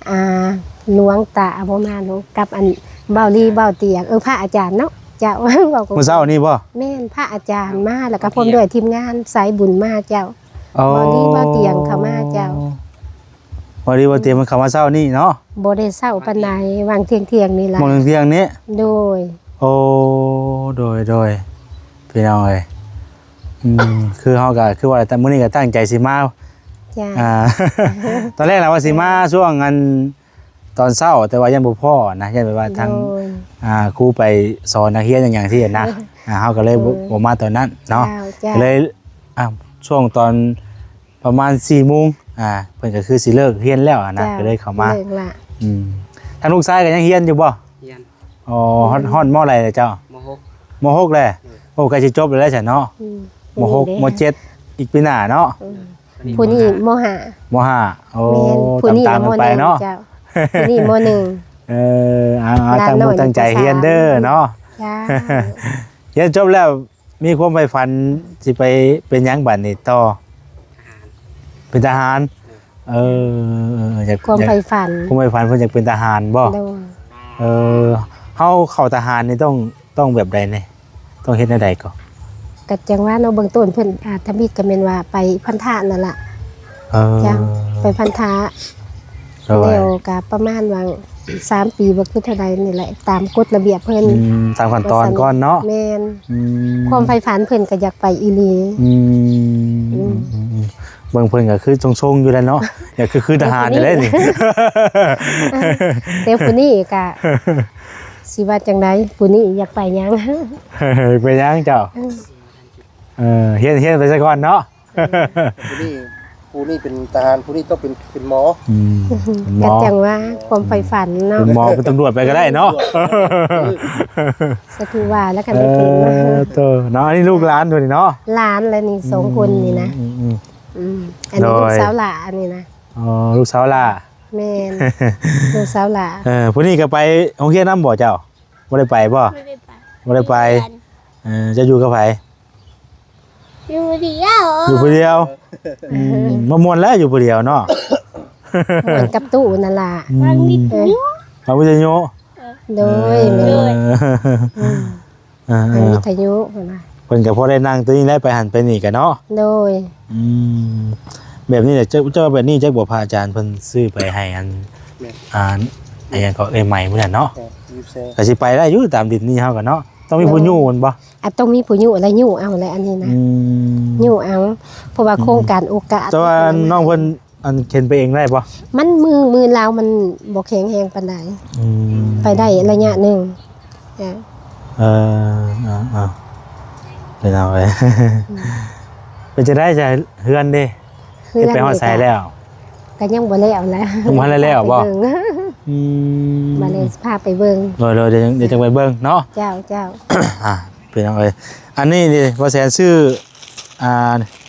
ອ່າ ຫຼວງຕາ ບໍ່ແມ່ນ ກັບອັນ ເບົາລີ ເບົາຕຽງ ເອີ ພະອາຈານເນາະ ເຈົ້າ ເວົ້າ ມື້ເຊົ້ານີ້ບໍ່? ແມ່ນ ພະອາຈານມາ ແລ້ວກໍພ້ອມດ້ວຍທີມງານສາຍບຸນມາ ເຈົ້າ ໂອ້ ເບົາລີ ເບົາຕຽງເຂົ້າມາ ເຈົ້າ ເບົາລີ ເບົາຕຽງເພິ່ນເຂົ້າມາເຊົ້ານີ້ເນາະ ບໍ່ໄດ້ເຊົ້າປານໃດ ຫວ່າງທ່ຽງໆນີ້ລະ ໝ່ອງທ່ຽງໆນີ້ ໂດຍ ໂອ້ ໂດຍ ໂດຍ ພີ່ນ້ອງເອີຍ ອືມ ຄືເຮົາກໍຄືວ່າ ແຕ່ມື້ນີ້ກໍຕັ້ງໃຈຊິມາ ຈົ້າ ອ່າ ຕອນແລກລະວ່າຊິມາຊ່ວງອັນຕອນເຊົ້າ ແຕ່ວ່າຍັງບໍ່ພໍ້ນະ ຢ້ານແບບວ່າທາງ ໂດຍ ອ່າ ຄູໄປສອນນັກຮຽນຫຍັງໆຊີ້ນະ ອ່າ ເຮົາກໍເລີຍບໍ່ ເອີ ບໍ່ມາຕອນນັ້ນເນາະ ເຈົ້າ ເຈົ້າ ກໍເລີຍ ອ່າ ຊ່ວງຕອນປະມານສີ່ໂມງ ອ່າ ເພິ່ນກໍຄືຊິເລີກຮຽນແລ້ວນະ ເຈົ້າ ກໍເລີຍເຂົ້າມາ ເລີກລະ ອືມ ທາງລູກຊາຍກໍຍັງຮຽນຢູ່ບໍ່? ຮຽນ ອໍ ຮອດ ຮອດ ມໍໃດແລ້ວເຈົ້າ? ມໍຫົກ ມໍຫົກແລ້ວ ໂດຍ ໂອ້ ໃກ້ຊິຈົບແລ້ວຊັ້ນເນາະ ອືມ ມໍຫົກ ມໍເຈັດ ອີກປີໜ້າເນາະ ອືມ ໂດຍ ຜູ້ນີ້ມໍຫ້າ ມໍຫ້າ ໂອ້ ແມ່ນ ຜູ້ນີ້ ຕາມໆກັນໄປເນາະ ເຈົ້າ ຜູ້ນີ້ມໍໜຶ່ງ ເອີ ເອົາ ເອົາ ຕັ້ງອົກຕັ້ງໃຈຮຽນເດີເນາະ ເຈົ້າ ຮຽນຈົບແລ້ວ ມີຄວາມໃຝ່ຝັນຊິໄປເປັນຫຍັງບັດນີ້ຕໍ່? ທະຫານ ເປັນທະຫານ ເອີ ເອີ ຢາກ ຄວາມໃຝ່ຝັນ ຄວາມໃຝ່ຝັນເພິ່ນຢາກເປັນທະຫານບໍ່? ໂດຍ ເອີ ເຮົາເຂົ້າທະຫານນີ້ຕ້ອງ ຕ້ອງແບບໃດແດ່? ຕ້ອງເຮັດແນວໃດກໍ? ກໍຈັ່ງວ່າເນາະ ເບື້ອງຕົ້ນເພິ່ນອາດທຳອິດກໍແມ່ນວ່າໄປພັນທະນັ້ນລະ ເອີ ເຈົ້າ ໄປພັນທະ ໂດຍ ແລ້ວກໍປະມານວ່າສາມປີບໍ່ຄືເທົ່າໃດນີ້ແຫຼະ ຕາມກົດລະບຽບເພິ່ນ ອືມ ຕາມຂັ້ນຕອນກ່ອນເນາະ ແມ່ນ ອືມ ຄວາມໃຝ່ຝັນເພິ່ນກໍຢາກໄປອີ່ຫຼີ ອືມ ອືມ ອືມ ອືມ ເບິ່ງເພິ່ນກໍຄືຊົງໆຢູ່ແລ້ວເນາະ ຢາກຄື ຄືທະຫານຢູ່ແລ້ວນີ້ ແຕ່ຜູ້ນີ້ກໍຊິວ່າຈັ່ງໃດ ຜູ້ນີ້ຢາກໄປຫຍັງ ໄປຫຍັງເຈົ້າ? ເອີ ຮຽນ ຮຽນໄປຊະກ່ອນເນາະ ເອີ ຜູ້ນີ້ ຜູ້ນີ້ເປັນທະຫານ ຜູ້ນີ້ຕ້ອງເປັນ ເປັນໝໍ. ອືມ ເປັນໝໍ ກໍຈັ່ງວ່າຄວາມໃຝ່ຝັນເນາະ ເປັນໝໍ ເປັນຕຳຫຼວດໄປກໍໄດ້ເນາະ. ສາທຸວ່າແລ້ວກັນ ເອີ ໄດ້ເປັນ ໂຕເນາະ. ອັນນີ້ລູກຫຼານຕົວນີ້ເນາະ ຫຼານແຫຼະນີ້ ສອງຄົນນີ້ນະ. ອືມ ອືມ ອືມ ອືມ ອັນນີ້ ໂດຍ ລູກສາວຫຼ້າ ອັນນີ້ນະ. ອໍ ລູກສາວຫຼ້າ. ແມ່ນ ລູກສາວຫຼ້າ. ເອີ ຜູ້ນີ້ກໍໄປໂຮງຮຽນນຳບໍ່ເຈົ້າ? ບໍ່ໄດ້ໄປບໍ່? ບໍ່ໄດ້ໄປ ບໍ່ໄດ້ໄປ. ເອີ ເຈົ້າຢູ່ກັບໃຜ? ຢູ່ຜູ້ດຽວ ຢູ່ຜູ້ດຽວ. ອືມ ມາມ່ວນແລ້ວຢູ່ຜູ້ດຽວເນາະ ມ່ວນກັບຕູ້ນັ້ນລະ. ອືມ ຟັງວິທະຍຸ ຟັງວິທະຍຸ. ໂດຍ ເອີ ແມ່ນ ອືມ ອ່າ ຟັງວິທະຍຸພຸ້ນນະ ເພິ່ນກໍພໍໄດ້ນັ່ງໂຕນີ້ແຫຼະ ໄປຫັ້ນໄປນີ້ກໍເນາະ. ໂດຍ ອືມ ແບບນີ້ແຫຼະ ເຈົ້າ ເຈົ້າວ່າແບບນີ້ຈັກບໍ່ ພະອາຈານເພິ່ນຊື້ໄປໃຫ້ອັນ ແມ່ນ ອ່າ ອີຫຍັງກໍເອື້ອຍໃໝ່ມື້ນັ້ນເນາະ. ແມ່ນ ຢູ່ແຊ ກໍຊິໄປໄດ້ຢູ່ຕາມດິນນີ້ເຮົາກໍເນາະ ຕ້ອງມີຜູ້ຍູ້ແມ່ນບໍ່? ອາ ຕ້ອງມີຜູ້ຍູ້ແລ້ວຍູ້ເອົາແຫຼະອັນນີ້ນະ. ອືມ ຍູ້ເອົາ ເພາະວ່າໂຄງການໂອກາດ ແຕ່ວ່ານ້ອງເພິ່ນ ອັນເຂັນໄປເອງໄດ້ບໍ່? ມັນມື ມືລາວມັນບໍ່ແຂງແຮງປານໃດ. ອືມ ໄປໄດ້ໄລຍະໜຶ່ງ. ເອີ ເອີ ເອີ ເອີ ເປັນເອົາເອີຍ. ອືມ ເປັນຈັ່ງໃດຈະເຮືອນເດ້? ເຮືອນເຮັດໄປຮອດໃສແລ້ວ? ກໍຍັງບໍ່ແລ້ວແຫຼະ ຍັງບໍ່ທັນໄດ້ແລ້ວບໍ່? ອືມ ມາເລີຍ ຊິພາໄປເບິ່ງ. ໂດຍໆ ດຽວ ດຽວຈັ່ງໄປເບິ່ງເນາະ. ເຈົ້າ ເຈົ້າ ອ່າ ພີ່ນ້ອງເອີຍ ອັນນີ້ນີ້ ບໍ່ແສນຊື້ ອ່າ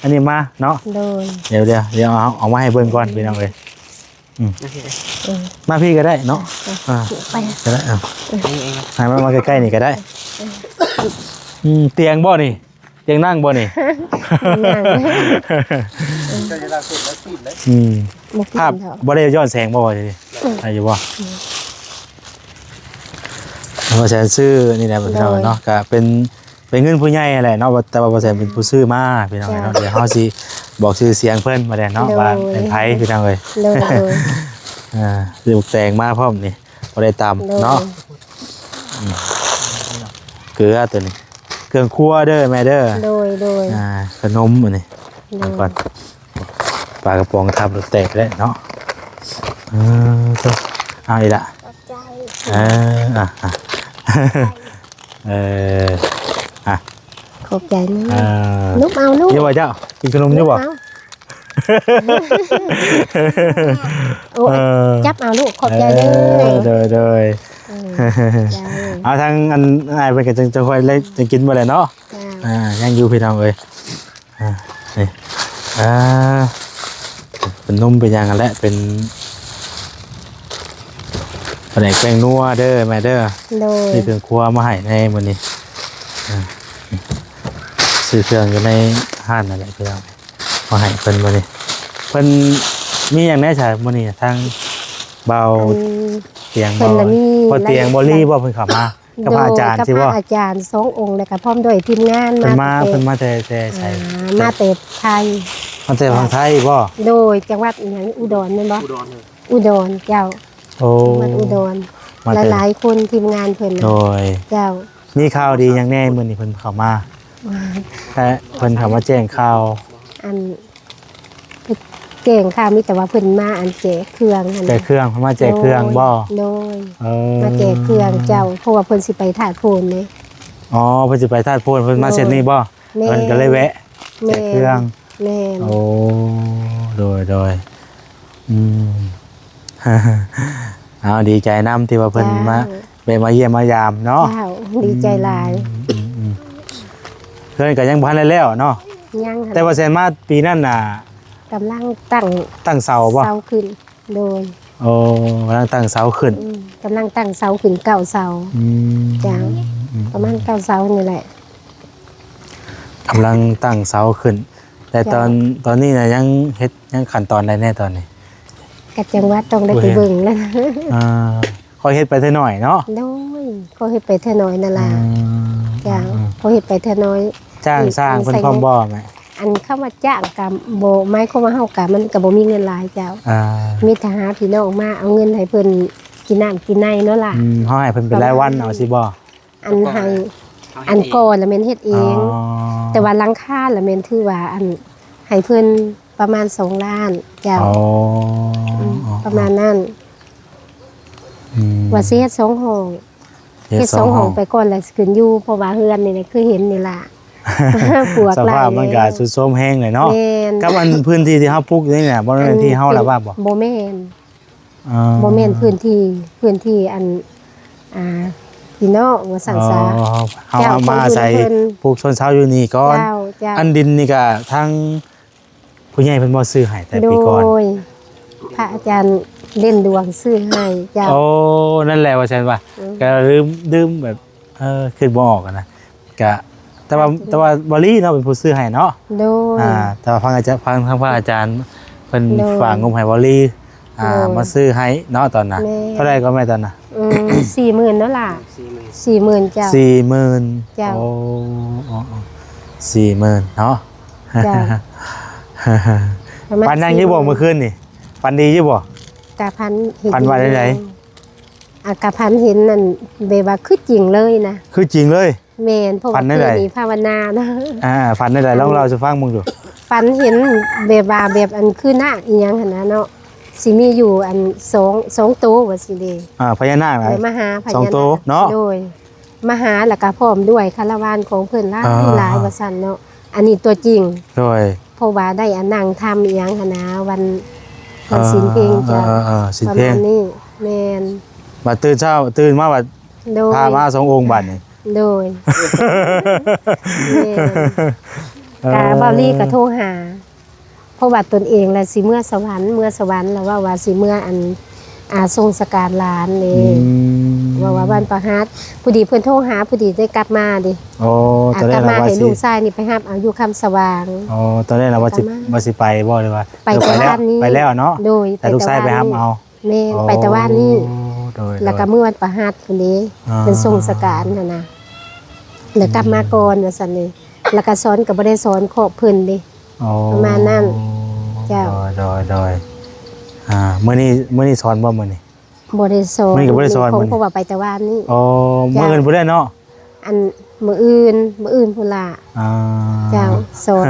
ອັນນີ້ມາເນາະ. ໂດຍ ດຽວ ດຽວ ດຽວເອົາ ເອົາມາໃຫ້ເບິ່ງກ່ອນ ພີ່ນ້ອງເອີຍ. ອືມ ເອີ ມາພີ້ກໍໄດ້ເນາະ. ເອີ ອ່າ ໄປກໍໄດ້. ເອົາ ເອີ ໃຫ້ມາ ມາໃກ້ໆນີ້ກໍໄດ້. ເອີ ອືມ ຕຽງບໍ່ນີ້? ຕຽງນັ່ງບໍ່ນີ້? ນັ່ງ ເຈົ້າຈະລາກເພິ່ນມາກິນເດ້. ອືມ ບໍ່ກິນ ພາບດອກ ບໍ່ໄດ້ຍ້ອນແສງບໍ່? ອືມ ໄດ້ຢູ່ບໍ່? ອືມ ບໍ່ແສນຊື້ນີ້ແຫຼະ ໂດຍ ພີ່ນ້ອງເນາະ ກໍເປັນ ເປັນເງິນຜູ້ໃຫຍ່ຫັ້ນແຫຼະເນາະ ແຕ່ວ່າບໍ່ແສນເປັນຜູ້ຊື້ມາ ພີ່ນ້ອງເນາະ. ເຈົ້າ ດຽວເຮົາຊິບອກຊື່ສຽງເພິ່ນມາແລ້ວເນາະ. ໂດຍ ວ່າເປັນໃຜ ພີ່ນ້ອງເອີຍ. ໂດຍ ອ່າ ຊື້ໝາກແຕງມາພ້ອມນີ້ ບໍ່ໄດ້ຕຳ ໂດຍ ເນາະ. ອືມ ເກືອຕົວນີ້ ເຄື່ອງຄົວເດີແມ່ເດີ. ໂດຍໆ ອ່າ ຂະໜົມອັນນີ້ ໂດຍ ເອົາກ່ອນ. ປາກະປ໋ອງທັບລົດແຕກແລ້ວເນາະ. ເອີ ເອົາອີກລະ. ຂອບໃຈ. ເອີ ອ່ະ ອ່ະ ເອີ ອ່ະ ຂອບໃຈນະ. ເອີ ນຸບເອົາລູກ. ຢູ່ບໍ່ເຈົ້າ? ກິນຂະໜົມຢູ່ບໍ່? ໂອ້ຍ ເອີ ຈັບເອົາລູກ. ຂອບໃຈເດີ. ເອີ ໂດຍໆ ເອີ ເອົາທາງອັນອ້າຍເພິ່ນກໍຈັ່ງ ຈັ່ງຄ່ອຍໄດ້ກິນບໍ່ແຫຼະເນາະ. ເຈົ້າ ອ່າ ຍັງຢູ່ ພີ່ນ້ອງເອີຍ. ອ່າ ນີ້ ອ່າ ເປັນນົມເປັນຫຍັງຫັ້ນແຫຼະ ເປັນປາແດກແປ້ງນົວເດີແມ່ເດີ. ໂດຍ ຊື້ເຄື່ອງຄົວມາໃຫ້ໃນມື້ນີ້. ອ່າ ຊື້ເຄື່ອງຢູ່ໃນຮ້ານນັ້ນແຫຼະພີ່ນ້ອງ ມາໃຫ້ເພິ່ນມື້ນີ້. ເພິ່ນມີຫຍັງແດ່ຊະມື້ນີ້ ທາງບ່າວຕຽງ ເພິ່ນນະມີ ພໍ່ຕຽງບໍລີບໍ່ ເພິ່ນເຂົ້າມາ? ກັບພະອາຈານ ໂດຍ ຊິບໍ່? ກັບພະອາຈານສອງອົງ ແລ້ວກໍພ້ອມດ້ວຍທີມງານ ເພິ່ນມາ ມາ ເພິ່ນມາແຕ່ ແຕ່ໃສ? ອ່າ ມາແຕ່ໄທ. ມາແຕ່ຝັ່ງໄທບໍ່? ໂດຍ ຈັງຫວັດອີຫຍັງ ອຸດອນແມ່ນບໍ່? ອຸດອນ ອຸດອນ ເຈົ້າ. ໂອ້ ຈັງຫວັດອຸດອນ ມາແຕ່ ຫຼາຍໆຄົນ ທີມງານເພິ່ນນະ. ໂດຍ ເຈົ້າ ມີຂ່າວດີຫຍັງແດ່ມື້ນີ້ເພິ່ນເຂົ້າມາ? ແຕ່ເພິ່ນເຂົ້າມາແຈ້ງຂ່າວ ອັນ ແຈ້ງຂ່າວ ມີແຕ່ວ່າເພິ່ນມາອັນແຈກເຄື່ອງຫັ້ນນະ. ແຈກເຄື່ອງ ເພິ່ນມາແຈກເຄື່ອງບໍ່? ໂດຍ ໂດຍ ເອີ ມາແຈກເຄື່ອງເຈົ້າ ເພາະວ່າເພິ່ນຊິໄປທາດໂພນເດ້. ອໍ ເພິ່ນຊິໄປທາດໂພນ ເພິ່ນມາ ໂດຍ ເສັ້ນນີ້ບໍ່? ແມ່ນ ເພິ່ນກໍເລີຍແວະ ແມ່ນ ແຈກເຄື່ອງ. ແມ່ນ ໂອ້ ໂດຍ ໂດຍ ອືມ ເອົາ ດີໃຈນຳທີ່ວ່າເພິ່ນ ເຈົ້າ ມາ ໄດ້ມາຢ້ຽມມາຢາມເນາະ. ເຈົ້າ ດີໃຈຫຼາຍ. ອືມ ອືມ ອືມ ເຮືອນກໍຍັງບໍ່ທັນໄດ້ແລ້ວເນາະ? ຍັງ ແຕ່ວ່າແສນມາປີນັ້ນນະ ກຳລັງຕັ້ງ ຕັ້ງເສົາບໍ່? ເສົາຂຶ້ນ. ໂດຍ ໂອ້ ກຳລັງຕັ້ງເສົາຂຶ້ນ. ອືມ ກຳລັງຕັ້ງເສົາຂຶ້ນເກົ້າເສົາ. ອືມ ເຈົ້າ. ອືມ ປະມານເກົ້າເສົານີ້ແຫຼະ ກຳລັງຕັ້ງເສົາຂຶ້ນ. ແຕ່ຕອນ ເຈົ້າ ຕອນນີ້ນະ ຍັງເຮັດ ຍັງຂັ້ນຕອນໃດແດ່ຕອນນີ້? ກໍຈັ່ງວ່າຕ້ອງໄດ້ໄປເບິ່ງນະ. ອ່າ ຄ່ອຍເຮັດໄປເທື່ອໜ້ອຍເນາະ. ໂດຍ ຄ່ອຍເຮັດໄປເທື່ອໜ້ອຍນັ້ນລະ. ອືມ ເຈົ້າ. ອືມ ຄ່ອຍເຮັດໄປເທື່ອໜ້ອຍ. ຈ້າງ ອືມ ຊ່າງເພິ່ນພ້ອມບໍ່ແມ່? ອັນຄຳວ່າຈ້າງກໍບໍ່ ໝາຍຄວາມວ່າເຮົາກໍ ມັນກໍບໍ່ມີເງິນຫຼາຍເຈົ້າ. ອ່າ ມີແຕ່ຫາພີ່ນ້ອງມາເອົາເງິນໃຫ້ເພິ່ນກິນນ້ຳກິນໃນເນາະລະ. ອືມ ເຮົາໃຫ້ເພິ່ນເປັນລາຍວັນເອົາຊີ້ບໍ່? ອັນໃຫ້ ເຮົາເຮັດເອງ ອັນກ່ອນລະແມ່ນເຮັດເອງ. ອໍ ແຕ່ວ່າຫຼັງຄາລະແມ່ນຖືວ່າ ອັນ ໃຫ້ເພິ່ນປະມານສອງລ້ານເຈົ້າ. ອໍ ອືມ ອໍ ປະມານນັ້ນ. ອືມ ວ່າຊິເຮັດສອງຫ້ອງ ເຮັດສອງຫ້ອງ ເຮັດສອງຫ້ອງໄປກ່ອນ ແລ້ວຊິຂຶ້ນຢູ່ ເພາະວ່າເຮືອນນີ້ແຫຼະ ຄືເຫັນນີ້ລະ. ປວກ ສະພາບມັນກໍ ຫຼາຍແລ້ວ ຊຸດໂຊມແຮງເລີຍເນາະ. ແມ່ນ ກັບອັນພື້ນທີ່ທີ່ເຮົາປູກຢູ່ນີ້ນະ ບໍ່ແມ່ນ ອັນ ທີ່ເຮົາລະວ່າບໍ່? ບໍ່ແມ່ນ ອ່າ ບໍ່ແມ່ນພື້ນທີ່ ພື້ນທີ່ອັນ ອ່າ ພີ່ນ້ອງວ່າຊັ້ນຊະ. ອໍ ເຮົາ ເຈົ້າ ເອົາມາອາໄສ ຂອງຢູ່ນຳເພິ່ນ ປູກຊົນເຊົາຢູ່ນີ້ກ່ອນ. ເຈົ້າ ເຈົ້າ ອັນດິນນີ້ກໍທາງຜູ້ໃຫຍ່ເພິ່ນບໍ່ຊື້ໃຫ້ແຕ່ປີກ່ອນ? ໂດຍ ພະອາຈານເດັ່ນດວງຊື້ໃຫ້. ເຈົ້າ ໂອ້ ນັ້ນແຫຼະວ່າຊັ້ນວ່າ ອືມ ກໍລືມ ລືມແບບ ເອີ ຄິດບໍ່ອອກຫັ້ນນະ ກະ ແຕ່ວ່າ ແຕ່ວ່າ ແຕ່ວ່າບໍລີເນາະ ເປັນຜູ້ຊື້ໃຫ້ເນາະ. ໂດຍ ອ່າ ແຕ່ວ່າທາງອາຈານ ທາງ ທາງພະອາຈານເພິ່ນ ໂດຍ ຝາກງົບໃຫ້ບໍລີ ອ່າ ໂດຍ ມາຊື້ໃຫ້ເນາະຕອນນັ້ນ. ແມ່ນ ເທົ່າໃດກໍແມ່ຕອນນັ້ນ? ອືມ ສີ່ໝື່ນເນາະຫຼ້າ. ສີ່ໝື່ນ ສີ່ໝື່ນ ເຈົ້າ ສີ່ໝື່ນ. ເຈົ້າ ໂອ້ ອໍ ອໍ ສີ່ໝື່ນເນາະ. ເຈົ້າ ປະມານ ຝັນຫຍັງຢູ່ບໍ່ ສີ່ໝື່ນ ມື້ຄືນນີ້? ຝັນດີຢູ່ບໍ່? ກະຝັນເຫັນ ຝັນວ່າໃດ? ອ່າ ກະຝັນເຫັນນັ້ນ ແບບວ່າຄືຈິງເລີຍນະ. ຄືຈິງເລີຍ? ແມ່ນ ເພາະວ່າຄືນນີ້ພາວະນານະ. ຝັນແນວໃດ? ອ່າ ຝັນແນວໃດ? ລອງເລົ່າສູ່ຟັງເບິ່ງດູ. ຝັນເຫັນແບບວ່າ ແບບອັນຄືນາກອີ່ຫຍັງຫັ້ນນະເນາະ ຊິມີຢູ່ອັນສອງ ສອງໂຕວ່າຊີ້ເດ. ອ່າ ພະຍານາກນະ ມາຫາພະຍານາກ ສອງໂຕເນາະ. ໂດຍ ມາຫາ ແລ້ວກະພ້ອມດ້ວຍຄາລະວານຂອງເພິ່ນຫຼາຍ ອ່າ ຫຼາຍວ່າຊັ້ນເນາະ. ອັນນີ້ຕົວຈິງ. ໂດຍ ເພາະວ່າໄດ້ອັນນັ່ງທຳອີ່ຫຍັງຫັ້ນນະ ວັນ ວັນ ອ່າ ສິນເພັງ. ເຈົ້າ ເອີ ເອີ ເອີ ສິນເພັງ ປະມານນີ້. ແມ່ນ ບັດຕື່ນເຊົ້າ ຕື່ນມາບັດ ໂດຍ ພາມາສອງອົງບັດນີ້. ໂດຍ ແມ່ນ ເອີ ກະເບົາລີກະໂທຫາ ເພາະວ່າຕົນເອງລະຊິເມືອສະຫວັນ ເມືອສະຫວັນລະເວົ້າວ່າຊິເມືອອັນ ອ່າ ສົ່ງສະການຫຼານເດ້. ອືມ ເວົ້າວ່າວັນປະຫັດ ພໍດີເພິ່ນໂທຫາ ພໍດີໄດ້ກັບມາເດ້. ອໍ ອ່າ ຕອນແລກລະວ່າຊິ ກັບມາໃຫ້ລູກຊາຍນີ້ໄປຮັບເອົາຢູ່ຄຳສະຫວ່າງ. ອໍ ຕອນແລກລະວ່າຊິ ວ່າຊິໄປບໍ່ ຫຼືວ່າ ໄປແຕ່ວານນີ້ ໄປແລ້ວເນາະ. ໂດຍ ແຕ່ລູກຊາຍໄປຮັບເອົາ. ແມ່ນ ອໍ ໄປແຕ່ວານນີ້. ໂດຍ ແລ້ວກໍ ໂດຍ ມື້ວັນປະຫັດພຸ້ນເດ້ ອໍ ເພິ່ນສົ່ງສະການຫັ້ນນະ ແລ້ວກັບມາກ່ອນ ອືມ ວ່າຊັ້ນເດ້. ແລ້ວກໍສອນກໍບໍ່ໄດ້ສອນຂອບເພິ່ນເດ້. ອໍ ປະມານນັ້ນ. ເຈົ້າ ໂດຍ ໂດຍ ໂດຍ. ອ່າ ມື້ນີ້ ມື້ນີ້ສອນບໍ່ມື້ນີ້? ບໍ່ໄດ້ສອນ ມື້ນີ້ກໍບໍ່ໄດ້ສອນ ມື້ນີ້ ເພາະວ່າໄປແຕ່ວານນີ້. ອໍ ເຈົ້າ ມື້ອື່ນພຸ້ນແຫຼະເນາະ. ອັນມື້ອື່ນ ມື້ອື່ນພຸ້ນລະ. ອ່າ ເຈົ້າ ສອນ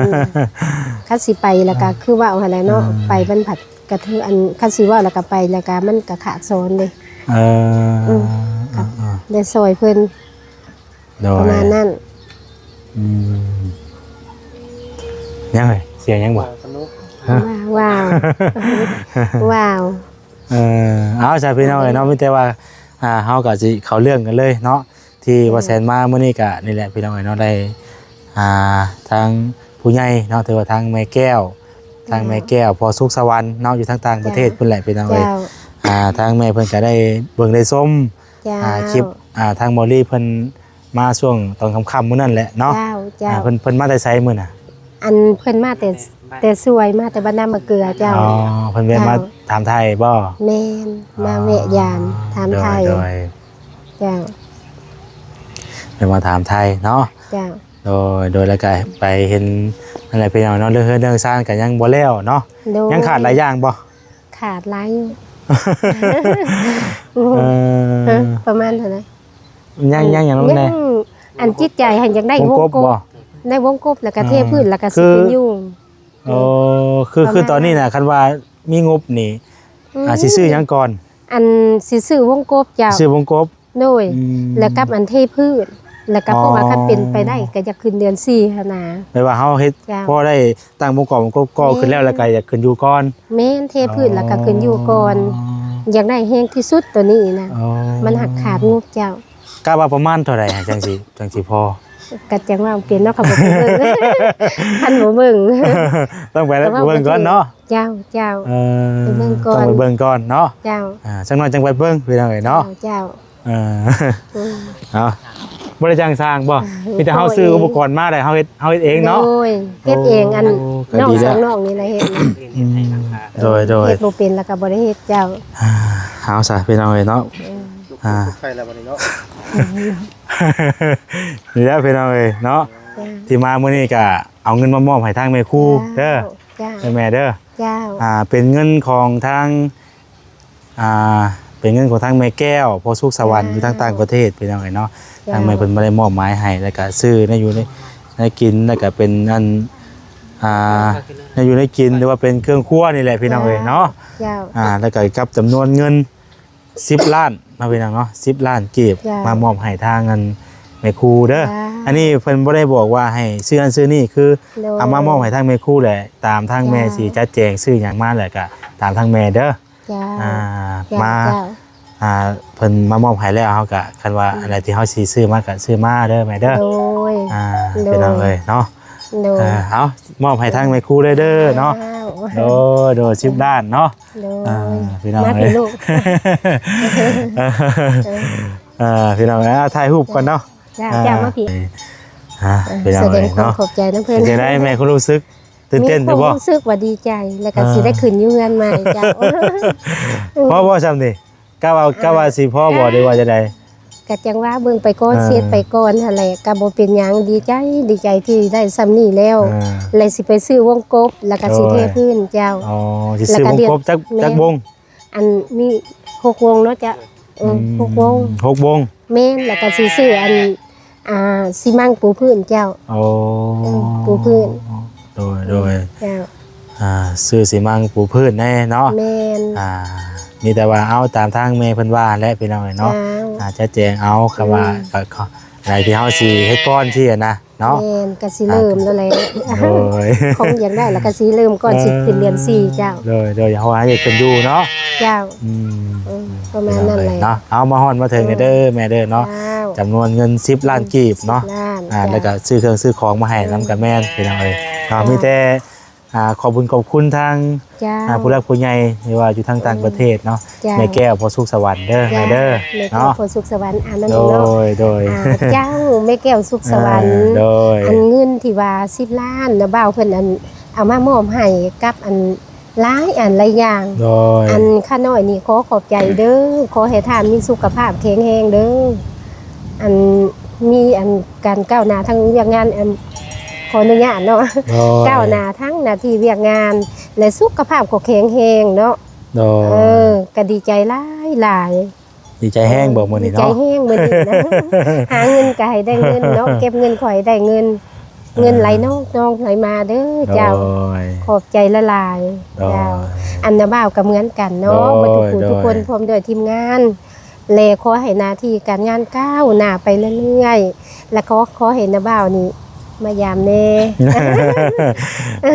ຄັນຊິໄປລະກະ ອ່າ ຄືເວົ້າຫັ້ນແຫຼະເນາະ. ອ່າ ໄປມັນຜັດກະຖື ອັນຄັນຊິເວົ້າລະກະໄປລະກະ ມັນກະຂາດສອນເດ້. ເອີ ອືມ ອ່າ ໄດ້ຊ່ອຍເພິ່ນ. ໂດຍ ປະມານນັ້ນ. ອືມ ຍັງເອີຍ ສຽງຍັງບໍ່? ສະໜຸກ ຮະ ວ້າວ ວ້າວ ເອີ ເອົາຊະພີ່ນ້ອງເອີຍເນາະ ມີແຕ່ວ່າ ອ່າ ເຮົາກໍຊິເຂົ້າເລື່ອງກັນເລີຍເນາະ. ທີ່ ແມ່ນ ວ່າແຊນມາມື້ນີ້ກະນີ້ແຫຼະພີ່ນ້ອງເອີຍເນາະ ໄດ້ ອ່າ ທາງຜູ້ໃຫຍ່ເນາະ ຖືວ່າທາງແມ່ແກ້ວ ທາງ ເຈົ້າ ແມ່ແກ້ວ ພໍ່ສຸກສະຫວັນເນາະ ຢູ່ທາງຕ່າງປະເທດ ເຈົ້າ ພຸ້ນແຫຼະພີ່ນ້ອງເອີຍ. ເຈົ້າ ອ່າ ທາງແມ່ເພິ່ນກະໄດ້ເບິ່ງໄດ້ຊົມ ເຈົ້າ ອ່າ ຄລິບ ອ່າ ທາງເບົາລີເພິ່ນມາຊ່ວງຕອນຄ່ຳໆມື້ນັ້ນແຫຼະເນາະ. ເຈົ້າ ເຈົ້າ ອ່າ ເພິ່ນ ເພິ່ນມາແຕ່ໃສມື້ນະ? ອັນເພິ່ນມາແຕ່ ແຕ່ສວຍ ມາແຕ່ບ້ານນາມະເກືອເຈົ້າ. ອໍ ເພິ່ນແວະມາ ເຈົ້າ ຖາມໄທບໍ່? ແມ່ນ ມາແວະຢາມ ອໍ ຖາມໄທ. ໂດຍ ໂດຍ ເຈົ້າ ໄດ້ມາຖາມໄທເນາະ. ເຈົ້າ ໂດຍ ໂດຍ ແລ້ວກະໄປເຫັນ ນັ້ນແຫຼະພີ່ນ້ອງເນາະ ເລື່ອງເຮືອນເລື່ອງຊານກະຍັງບໍ່ແລ້ວເນາະ. ໂດຍ ຍັງຂາດຫຼາຍຢ່າງບໍ່? ຂາດຫຼາຍຢູ່. ເອີ ເອີ ປະມານເທົ່າໃດ? ຍັງ ຍັງຫຍັງແດ່? ອັນຈິດໃຈຫັ້ນຢາກໄດ້ວົງກົບ ວົງກົບບໍ່? ໄດ້ວົງກົບ ແລ້ວກະເທພື້ນ ອ່າ ແລ້ວກະຊິຂຶ້ນຢູ່. ໂອ້ ຄື ປະມານ ຄືຕອນນີ້ນະ ຄັນວ່າມີງົບນີ້ ອືມ ອ່າ ຊິຊື້ຫຍັງກ່ອນ? ອັນຊິຊື້ວົງກົບເຈົ້າ. ຊື້ວົງກົບ. ໂດຍ ອືມ ແລ້ວກັບອັນເທພື້ນ ແລ້ວກໍ ອໍ ເພາະວ່າຄັນເປັນໄປໄດ້ກໍຢາກຂຶ້ນເດືອນສີ່ຫັ້ນນະ. ແປວ່າເຮົາເຮັດ ເຈົ້າ ພໍໄດ້ຕັ້ງອົງກອນ ກໍ ກໍຂຶ້ນແລ້ວ ແມ່ນ ແລ້ວກໍຢາກຂຶ້ນຢູ່ກ່ອນ. ແມ່ນ ເທພື້ນ ອໍ ແລ້ວກໍຂຶ້ນຢູ່ກ່ອນ. ຢາກໄດ້ແຮງທີ່ສຸດໂຕນີ້ນະ. ອໍ ມັນຫາກຂາດງົບເຈົ້າ. ກະວ່າປະມານເທົ່າໃດຫາ ຈັ່ງຊິ ຈັ່ງຊິພໍ? ກໍຈັ່ງວ່າເປັນເນາະ ຄັນບໍ່ໄປເບິ່ງ ຄັນບໍ່ເບິ່ງ ຕ້ອງໄປເບິ່ງກ່ອນເນາະ. ເຈົ້າ ເຈົ້າ ເອີ ໄປເບິ່ງກ່ອນ ຕ້ອງໄປເບິ່ງກ່ອນເນາະ. ເຈົ້າ ອ່າ ຈັກໜ້ອຍຈັ່ງໄປເບິ່ງ ພີ່ນ້ອງເອີຍເນາະ. ເຈົ້າ ເຈົ້າ ເອີ ອືມ ເອົາ ບໍ່ໄດ້ຈ້າງຊ່າງບໍ່? ມີແຕ່ເຮົາຊື້ອຸປະກອນມາ ແລ້ວເຮົາເຮັດ ເຮົາເຮັດເອງເນາະ. ໂດຍ ເຮັດເອງ. ໂອ້ ອັນ ໂອ້ ນ້ອງ ກໍດີແລ້ວ ສອງນ້ອງນີ້ລະເຮັດ. ອືມ ໂດຍ ໂດຍ ເຮັດບໍ່ເປັນລະກໍບໍ່ໄດ້ເຮັດ. ເຈົ້າ ອ່າ ເອົາຊະ ພີ່ນ້ອງເອີຍເນາະ. ເອີ ອ່າ ໃສ່ລະບັດນີ້ເນາະ. ນີ້ແຫຼະ ພີ່ນ້ອງເອີຍເນາະ. ເຈົ້າ ທີ່ມາມື້ນີ້ກໍເອົາເງິນມາມອບໃຫ້ທາງແມ່ຄູເດີ. ເຈົ້າ ເຈົ້າ ແມ່ເດີ. ເຈົ້າ ອ່າ ເປັນເງິນຂອງທາງ ອ່າ ເປັນເງິນຂອງທາງແມ່ແກ້ວ ພໍ່ສຸກສະຫວັນ ເຈົ້າ ຢູ່ທາງຕ່າງປະເທດ ພີ່ນ້ອງເອີຍເນາະ. ເຈົ້າ ທາງແມ່ເພິ່ນບໍ່ໄດ້ມອບໝາຍໃຫ້ ແລ້ວກະຊື້ແນວຢູ່ໃນ ແນວກິນ ແລ້ວກະເປັນອັນ ອ່າ ແນວຢູ່ແນວກິນ ຫຼືວ່າເປັນເຄື່ອງຄົວນີ້ແຫຼະ ພີ່ນ້ອງເອີຍເນາະ. ເຈົ້າ ອ່າ ແລ້ວກະກັບຈຳນວນເງິນສິບລ້ານເນາະ ພີ່ນ້ອງເນາະ ສິບລ້ານກີບ ເຈົ້າ ມາມອບໃຫ້ທາງອັນແມ່ຄູເດີ. ເຈົ້າ ອັນນີ້ເພິ່ນບໍ່ໄດ້ບອກວ່າໃຫ້ຊື້ນັ້ນຊື້ນີ້ ຄື ໂດຍ ເອົາມາມອບໃຫ້ທາງແມ່ຄູແຫຼະ ຕາມທາງແມ່ ເຈົ້າ ຊິຈັດແຈງຊື້ຫຍັງມາແລ້ວກະຕາມທາງແມ່ເດີ. ເຈົ້າ ອ່າ ເຈົ້າ ມາ ເຈົ້າ ອ່າ ເພິ່ນມາມອບໃຫ້ແລ້ວ ເຮົາກະ ຄັນວ່າ ອືມ ອັນໃດທີ່ເຮົາຊິຊື້ມາກະຊື້ມາເດີແມ່ເດີ. ໂດຍ ອ່າ ໂດຍ ພີ່ນ້ອງເອີຍເນາະ. ໂດຍ ເອີ ເອົາ ມອບໃຫ້ທາງແມ່ຄູເລີຍເດີເນາະ. ເຈົ້າ ໂດຍ ໂດຍ ສິບລ້ານເນາະ. ໂດຍ ອ່າ ພີ່ນ້ອງເອີຍ ມາພີ່ລູກ ອ່າ ພີ່ນ້ອງເອີຍ ອ່າ ຖ່າຍຮູບກ່ອນເນາະ. ເຈົ້າ ອ່າ ເຈົ້າ ມາພີ່ ອ່າ ເອີ ພີ່ນ້ອງເອີຍເນາະ. ສະແດງຄວາມຂອບໃຈນຳເພິ່ນ. ເປັນຈັ່ງໃດແມ່ ຄວາມຮູ້ສຶກຕື່ນເຕັ້ນຢູ່ບໍ່? ມີຄວາມຮູ້ສຶກວ່າດີໃຈ ແລ້ວກໍ ອ່າ ຊິໄດ້ຂຶ້ນຢູ່ເຮືອນໃໝ່ເຈົ້າ. ພໍບໍ່ຊ່ຳນີ້? ກະວ່າ ອ່າ ກະວ່າຊິພໍບໍ່ ອ່າ ຫຼືວ່າຈັ່ງໃດ? ກະຈັ່ງວ່າເບິ່ງໄປກ່ອນ ອ່າ ເຮັດໄປກ່ອນຫັ້ນແຫຼະ ກະບໍ່ເປັນຫຍັງ ດີໃຈ ດີໃຈທີ່ໄດ້ຊ່ຳນີ້ແລ້ວ ອ່າ ແລ້ວຊິໄປຊື້ວົງກົບ ແລ້ວກະຊິ ໂດຍ ເທພື້ນເຈົ້າ. ອໍ ຊິຊື້ວົງກົບຈັກ ແມ່ນ ຈັກວົງ? ອັນມີຫົກວົງເນາະເຈົ້າ. ເອີ ອືມ ຫົກວົງ ຫົກວົງ. ແມ່ນ ແລ້ວກະຊິຊື້ອັນ ອ່າ ຊີມັງປູພື້ນເຈົ້າ. ໂອ້ ເອີ ປູພື້ນ. ໂດຍ ໂດຍ ເຈົ້າ. ອ່າ ຊື້ຊີມັງປູພື້ນແດ່ເນາະ. ແມ່ນ. ອ່າ ມີແຕ່ວ່າເອົາຕາມທາງແມ່ເພິ່ນວ່າແຫຼະ ພີ່ນ້ອງເອີຍເນາະ. ເຈົ້າ. ອ່າ ຈັດແຈງເອົາ ຄຳວ່າ ອືມ ກໍ ກໍ ໃນທີ່ເຮົາຊິເຮັດກ່ອນທີ່ນະ ເນາະ. ແມ່ນ ກໍຊິເລີ່ມແລ້ວແຫຼະ. ອ່າ ໂດຍ ຄົງຢາກໄດ້ແລ້ວກໍຊິເລີ່ມກ່ອນ ເອີ ຊິຂຶ້ນເດືອນສີ່ເຈົ້າ. ໂດຍ ໂດຍ ເຮົາຫາເຮັດກັນຢູ່ເນາະ. ເຈົ້າ. ອືມ ເອີ ປະມານນັ້ນແຫຼະເນາະ. ເອົາ ມາຮອດມາເຖິງເດີແມ່ເດີເນາະ. ເຈົ້າ. ຈຳນວນເງິນສິບລ້ານກີບເນາະ. ສິບລ້ານ ອ່າ ເຈົ້າ. ແລ້ວກໍຊື້ເຄື່ອງຊື້ຂອງມາໃຫ້ນຳ ເອີ ກັນແມ່ນ ພີ່ນ້ອງເອີຍເນາະ. ເຈົ້າ. ມີແຕ່ ອ່າ ຂອບບຸນຂອບຄຸນທາງ ເຈົ້າ ອ່າ ຜູ້ຫຼັກຜູ້ໃຫຍ່ທີ່ວ່າຢູ່ທາງຕ່າງປະເທດເນາະ. ເຈົ້າ. ແມ່ແກ້ວ ພໍ່ສຸກສະຫວັນເດີ ເຈົ້າ ແມ່ເດີ ແມ່ແກ້ວ ເນາະ ພໍ່ສຸກສະຫວັນ ອ່າ ນັ້ນ ໂດ ເນາະ ໂດຍ ອ່າ ເຈົ້າ ແມ່ແກ້ວ ສຸກສະຫວັນ ເອີ ໂດຍ ອັນເງິນທີ່ວ່າສິບລ້ານນະ ບ່າວເພິ່ນອັນເອົາມາມອບໃຫ້ກັບອັນຫຼາຍອັນຫຼາຍຢ່າງ ໂດຍ ອັນຂ້ານ້ອຍນີ້ຂໍຂອບໃຈເດີ ຂໍໃຫ້ທ່ານມີສຸຂະພາບແຂງແຮງເດີ ອັນມີອັນການກ້າວໜ້າທາງວຽກງານ ອັນ ຂໍອະນຸຍາດເນາະ ໂດຍ ກ້າວໜ້າທາງໜ້າທີ່ວຽກງານ ແລະ ສຸຂະພາບກໍແຂງແຮງເນາະ ໂດຍ ເອີ ກໍດີໃຈຫຼາຍໆ ດີໃຈແຮງບໍ່ມື້ນີ້ເນາະ ດີໃຈແຮງມື້ນີ້ນະ ຫາເງິນກໍໃຫ້ໄດ້ເງິນເນາະ ເກັບເງິນກໍໃຫ້ໄດ້ເງິນ ເອີ ເງິນໄຫຼນອງນອງໄຫຼມາເດີເຈົ້າ ໂດຍ ຂອບໃຈຫຼາຍໆ ໂດຍ ເຈົ້າ ອັນນ້າບ່າວກໍເໝືອນກັນເນາະ ໂດຍ ເບິດທຸກຜູ້ ໂດຍ ທຸກຄົນ ພ້ອມດ້ວຍທີມງານ ແລະ ຂໍໃຫ້ໜ້າທີ່ການງານກ້າວໜ້າໄປເລື້ອຍໆ ແລະ ຂໍ ຂໍໃຫ້ນ້າບ່າວນີ້ມາຢາມແດ່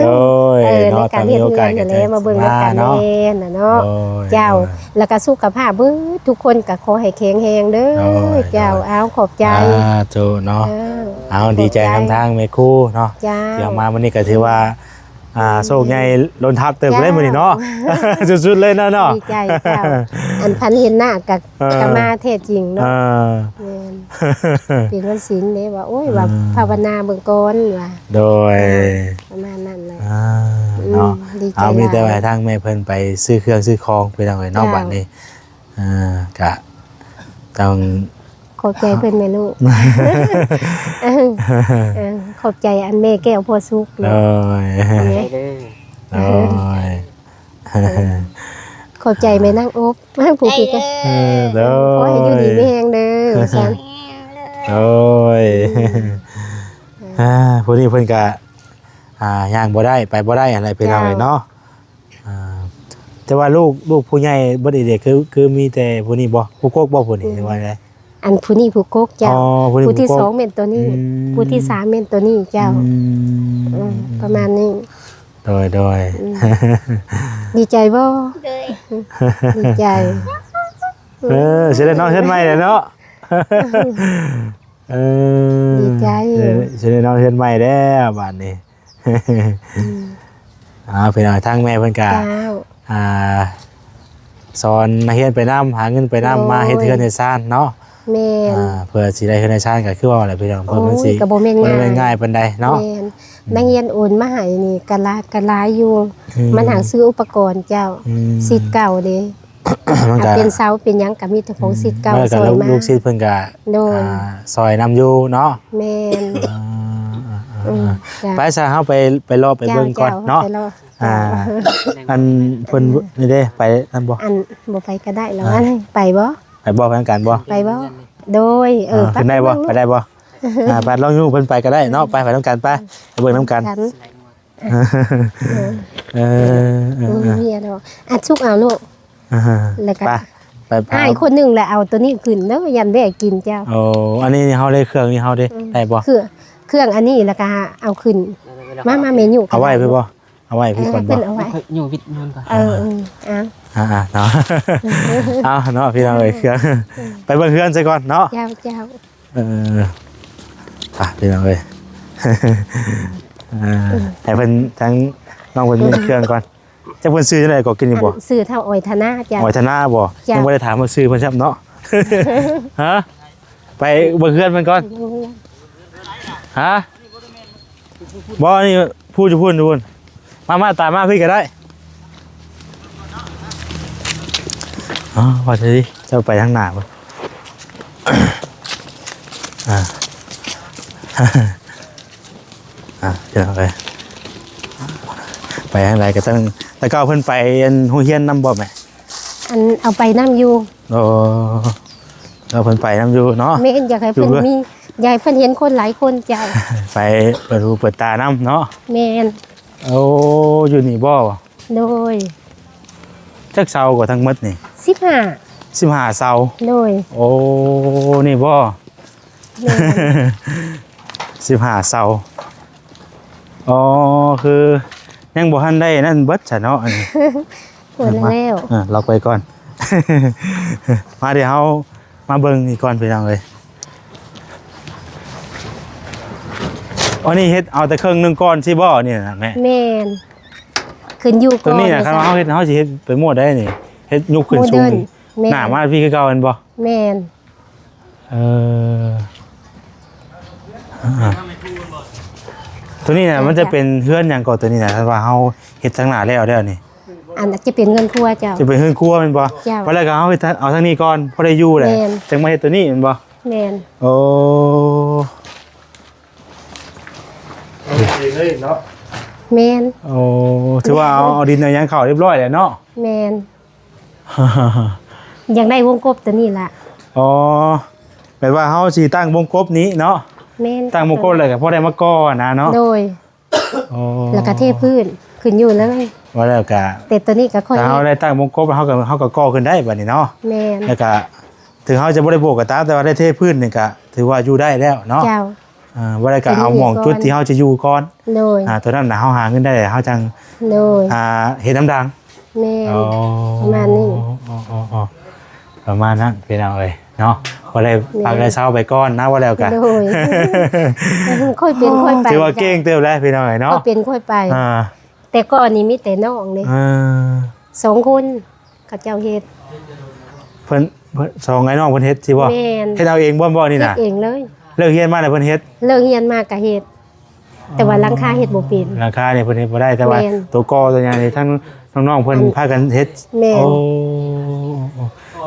ໂດຍ ເອີ ເນາະ ໃນການເຮັດເຮືອນຫັ້ນແຫຼະ ມາເບິ່ງນຳກັນແດ່ນະເນາະ ໂດຍ ເຈົ້າ ໂດຍ ແລ້ວກໍສຸຂະພາບເບິດທຸກຄົນກໍຂໍໃຫ້ແຂງແຮງເດີ ໂດຍ ເຈົ້າ ໂດຍ ເອົາ ຂອບໃຈ ສາທຸເນາະ ເອີ ເອົາ ຂອບໃຈ ດີໃຈນຳທາງແມ່ຄູເນາະ ເຈົ້າ ທີ່ເອົາມາມື້ນີ້ກໍຖືວ່າ ອ່າ ອືມ ໂຊກໃຫຍ່ລົ້ນທັບເຕີບເລີຍ ເຈົ້າ ມື້ນີ້ເນາະ ສຸດໆເລີຍເນາະ ເນາະ ດີໃຈເຈົ້າ ອັນພັນເຫັນໜ້າກໍ ເອີ ກໍມາແທ້ຈິງເນາະ ເອີ ແມ່ນ ເປັນວັນສິນເດ້ວ່າ ໂອ້ຍ ວ່າ ອ່າ ພາວະນາເບິ່ງກ່ອນວ່າ ໂດຍ ອ່າ ປະມານນັ້ນແຫຼະ ອ່າ ອືມ ເນາະ ດີໃຈ ເອົາ ມີແຕ່ວ່າໃຫ້ທາງແມ່ເພິ່ນໄປຊື້ເຄື່ອງຊື້ຂອງ ພີ່ນ້ອງເອີຍເນາະ ເຈົ້າ ບັດນີ້ ອ່າ ກະຕ້ອງ ຂອບໃຈເພິ່ນແມ່ລູກ ເອີ ເອີ ຂອບໃຈອັນແມ່ແກ້ວພໍ່ສຸກເນາະ ໂດຍ ເອີ ໂດຍ ຂອບໃຈແມ່ນາງອົບ ຜູ້ທີ່ກໍ ເອີ ໂດຍ ຂໍໃຫ້ຢູ່ດີມີແຮງເດີ ວ່າຊັ້ນ ໂດຍ ອືມ ອ່າ ຜູ້ນີ້ເພິ່ນກະ ອ່າ ຍ່າງບໍ່ໄດ້ ໄປບໍ່ໄດ້ ອັນໃດ ພີ່ນ້ອງເອີຍເນາະ ເຈົ້າ ອ່າ ແຕ່ວ່າລູກ ລູກຜູ້ໃຫຍ່ເບິດນີ້ເດ ຄື ຄືມີແຕ່ຜູ້ນີ້ບໍ່? ຜູ້ກົກບໍ່ຜູ້ນີ້ ອືມ ຫຼືວ່າໃດ? ອັນຜູ້ນີ້ຜູ້ກົກເຈົ້າ ອໍ ຜູ້ນີ້ ຜູ້ທີ ຜູ້ກົກ ສອງແມ່ນໂຕນີ້ ອືມ ຜູ້ທີສາມແມ່ນໂຕນີ້ເຈົ້າ ອືມ ອືມ ປະມານນີ້ ໂດຍ ໂດຍ ອືມ ດີໃຈບໍ່? ໂດຍ ດີໃຈ ເອີ ຊິໄດ້ນອນເຮືອນໃໝ່ແລ້ວເນາະ ເອີ ດີໃຈ ເອີ ຊິໄດ້ນອນເຮືອນໃໝ່ແລ້ວບາດນີ້ ອືມ ອ່າ ພີ່ນ້ອງ ທາງແມ່ເພິ່ນກະ ເຈົ້າ ອ່າ ສອນນັກຮຽນໄປນຳ ຫາເງິນໄປນຳ ໂດຍ ມາເຮັດເຮືອນເຮັດຊານເນາະ ແມ່ນ ອ່າ ເພື່ອຊິໄດ້ເຮືອນໄດ້ຊານກໍຄືວ່າແຫຼະພີ່ນ້ອງ ເພື່ອມັນຊິ ໂອ້ຍ ກໍບໍ່ແມ່ນງ່າຍ ບໍ່ແມ່ນງ່າຍປານໃດເນາະ ແມ່ນ ອືມ ນັກຮຽນໂອນມາໃຫ້ນີ້ກໍຫຼາຍ ກໍຫຼາຍຢູ່ ອືມ ມັນຫາຊື້ອຸປະກອນເຈົ້າ ອືມ ສິດເກົ່າເດ້ ມັນກໍ ຖ້າເປັນເສົາເປັນຫຍັງກໍມີແຕ່ຂອງ ອືມ ສິດເກົ່າ ມັນກໍ ຊ່ອຍມາ ລູກ ລູກສິດເພິ່ນກໍ ໂດຍ ອ່າ ຊ່ອຍນຳຢູ່ເນາະ ແມ່ນ ອ່າ ອືມ ເຈົ້າ ໄປຊະ ເຮົາໄປ ໄປເລາະໄປເບິ່ງກ່ອນເນາະ ເຈົ້າ ເຮົາໄປເລາະ ອ່າ ເຈົ້າ ອັນເພິ່ນ ອືມ ນີ້ເດ້ ໄປນຳບໍ່? ອັນ ບໍ່ໄປກໍໄດ້ລະ ອ່າ ໄປບໍ່? ໄປບໍ່? ໄປນຳກັນບໍ່? ໄປບໍ່? ໂດຍ ເອີ ອ່າ ໄປ ຂຶ້ນໄດ້ບໍ່? ໄປໄດ້ບໍ່? ອ່າ ໄປລອງຢູ່ ເພິ່ນໄປກໍໄດ້ເນາະ ໄປ ໄປນຳກັນ ໄປ ໄປເບິ່ງນຳກັນ ເອີ ເອີ ເອີ ເອີ ເອີ ເອີ ເອີ ເອີ ອັດສຸກເອົາລູກ ອ່າ ແລ້ວກໍ ໄປ ໄປພາ ອ້າຍຄົນໜຶ່ງແຫຼະເອົາໂຕນີ້ຂຶ້ນເດີ ຢ້ານແບ້ກິນເຈົ້າ. ໂອ້ ອັນນີ້ເຮົາໄດ້ ເຄື່ອງນີ້ເຮົາເດ້ ອືມ ໄດ້ບໍ່? ເຄື່ອງ ເຄື່ອງອັນນີ້ ແລ້ວກໍຫາເອົາຂຶ້ນ ມາ ມາແມ່ຍຸ ເອົາໄວ້ໄປບໍ່? ເອົາໄວ້ພີ້ກ່ອນບໍ່? ເອີ ເອົາໄວ້ ເອົາໄວ້ ເອີ ເອົາ ອ່າໆ ເນາະ ເອົາເນາະ ພີ່ນ້ອງເອີຍ ເຄື່ອງ ໄປເບິ່ງເຮືອນຊະກ່ອນເນາະ. ເຈົ້າ ເຈົ້າ ເອີ ອ່ະ ພີ່ນ້ອງເອີຍ ອ່າ ໃຫ້ເພິ່ນ ທາງນ້ອງເພິ່ນມີເຄື່ອງກ່ອນ. ຈັກເພິ່ນຊື່ຈັ່ງໃດກໍ ກິນຢູ່ບໍ່? ອັນ ຊື່ທ້າວອອຍທະນາເຈົ້າ. ອອຍທະນາບໍ່? ເຈົ້າ ຍັງບໍ່ໄດ້ຖາມວ່າຊື່ເພິ່ນຊ້ຳເນາະ. ຮະ? ໄປເບິ່ງເຮືອນເພິ່ນກ່ອນ. ຮະ? ບໍ່ ນີ້ ພູ້ຢູ່ພຸ້ນ ຢູ່ພຸ້ນ. ມາ ມາ ຕາມມາພີ້ກໍໄດ້. ອໍ ວ່າຊິເຈົ້າໄປທາງໜ້າພຸ້ນ. ອ່າ ອ່າ ພີ່ນ້ອງເອີຍ ໄປທາງໃດກໍຕ້ອງ ແລ້ວກໍເພິ່ນໄປ ອັນ ໂຮງຮຽນນຳບໍ່ແມ່? ອັນ ເອົາໄປນຳຢູ່. ໂອ້ ເອົາເພິ່ນໄປນຳຢູ່ເນາະ. ແມ່ນ ຢາກໃຫ້ເພິ່ນມີ ຢາກໃຫ້ເພິ່ນເຫັນຄົນຫຼາຍຄົນເຈົ້າ. ໄປເປີດຫູເປີດຕານຳເນາະ. ແມ່ນ. ໂອ້ ຢູ່ນີ້ບໍ່? ໂດຍ. ຈັກເສົາກໍທັງໝົດນີ້? ສິບຫ້າ ສິບຫ້າເສົາ. ໂດຍ. ໂອ້ ນີ້ບໍ່? ແມ່ນ. ສິບຫ້າເສົາ. ອໍ ຄືຍັງບໍ່ທັນໄດ້ນັ້ນເບິດຊະເນາະ ອັນນີ້. ເປີດແລ້ວ. ເອີ ລັອກໄວ້ກ່ອນ. ມາ ດຽວເຮົາມາເບິ່ງອີກກ່ອນ ພີ່ນ້ອງເອີຍ. ອັນນີ້ເຮັດເອົາແຕ່ເຄິ່ງໜຶ່ງກ່ອນຊິບໍ່ ນີ້ນະແມ່? ແມ່ນ. ຂຶ້ນຢູ່ກ່ອນ ຕົວນີ້ນະ ຄັນວ່າເຮົາເຮັດ ເຮົາຊິເຮັດໄປໝົດໄດ້ນີ້ ເຮັດຍົກຂຶ້ນສູງ. ໂມເດີນ. ແມ່ນ. ໜ້າມາພີ້ຄືເກົ່າແມ່ນບໍ່? ແມ່ນ. ເອີ ອ່າ ຕົວນີ້ນະ ມັນຈະເປັນເຮືອນຫຍັງເກາະ ຕົວນີ້ນະ ຖ້າວ່າເຮົາເຮັດທາງໜ້າແລ້ວ ແລ້ວນີ້? ອັນ ຈະເປັນເຮືອນຄົວເຈົ້າ. ຈະເປັນເຮືອນຄົວແມ່ນບໍ່? ເຈົ້າ. ວ່າແລ້ວກໍເຮົາເຮັດ ເອົາທາງນີ້ກ່ອນ ພໍໄດ້ຢູ່ແຫຼະ. ແມ່ນ. ຈັ່ງມາເຮັດຕົວນີ້ແມ່ນບໍ່? ແມ່ນ. ໂອ້ ເຮັດເອງເລີຍເນາະ. ແມ່ນ. ໂອ້ ຖືວ່າເອົາ ເອົາດິນເອົາຫຍັງເຂົ້າຮຽບຮ້ອຍແລ້ວເນາະ. ແມ່ນ. ຢາກໄດ້ວົງກົບຕົວນີ້ລະ. ອໍ ແບບວ່າເຮົາຊິຕັ້ງວົງກົບນີ້ເນາະ. ແມ່ນ. ຕັ້ງວົງກົບແລ້ວກໍພໍໄດ້ມາກໍ່ນະເນາະ. ໂດຍ. ອໍ ແລ້ວກໍເທພື້ນຂຶ້ນຢູ່ເລີຍ. ວ່າແລ້ວກໍ ແຕ່ຕົວນີ້ກໍຄ່ອຍ ຖ້າເຮົາໄດ້ຕັ້ງວົງກົບ ເຮົາກໍ ເຮົາກໍກໍ່ຂຶ້ນໄດ້ບັດນີ້ເນາະ. ແມ່ນ. ແລ້ວກໍ ເຖິງເຮົາຈະບໍ່ໄດ້ໂບກກໍຕາມ ແຕ່ວ່າໄດ້ເທພື້ນນີ້ກໍຖືວ່າຢູ່ໄດ້ແລ້ວເນາະ. ເຈົ້າ. ອ່າ ບໍ່ໄດ້ກໍເອົາໝ່ອງຈຸດທີ່ເຮົາຈະຢູ່ກ່ອນ. ໂດຍ. ອ່າ ຕົວນັ້ນນະ ເຮົາຫາເງິນໄດ້ ເຮົາຈັ່ງ ໂດຍ ອ່າ ເຮັດນຳດັງ. ແມ່ນ. ອໍ ປະມານນີ້. ອໍ ປະມານນັ້ນ ພີ່ນ້ອງເອີຍເນາະ. ບໍ່ໄດ້ ແມ່ນ ພັກໄດ້ເຊົາໄປກ່ອນນະ ວ່າແລ້ວກໍ ໂດຍ ຄ່ອຍເປັນຄ່ອຍໄປ. ຖືວ່າເກັ່ງເຕີບແລ້ວ ພີ່ນ້ອງເອີຍເນາະ. ຄ່ອຍເປັນຄ່ອຍໄປ. ອ່າ ແຕ່ກ່ອນນີ້ມີແຕ່ນ້ອງເດ້. ອ່າ ສອງຄົນ ເຂົາເຈົ້າເຮັດ. ເພິ່ນ ເພິ່ນ ສອງອ້າຍນ້ອງເພິ່ນເຮັດຊິບໍ່? ແມ່ນ. ເຮັດເອົາເອງບໍ່ ບໍ່ນີ້ນະ? ເຮັດເອງເລີຍ. ເລີກຮຽນມາແລ້ວເພິ່ນເຮັດ? ເລີກຮຽນມາກະເຮັດ. ອໍ ແຕ່ວ່າຫຼັງຄາເຮັດບໍ່ເປັນ. ຫຼັງຄານີ້ເພິ່ນເຮັດບໍ່ໄດ້ ແຕ່ວ່າ ແມ່ນ ຕົວກໍ່ຕົວຫຍັງນີ້ທັງນ້ອງໆເພິ່ນ ອັນ ພາກັນເຮັດ. ແມ່ນ. ໂອ້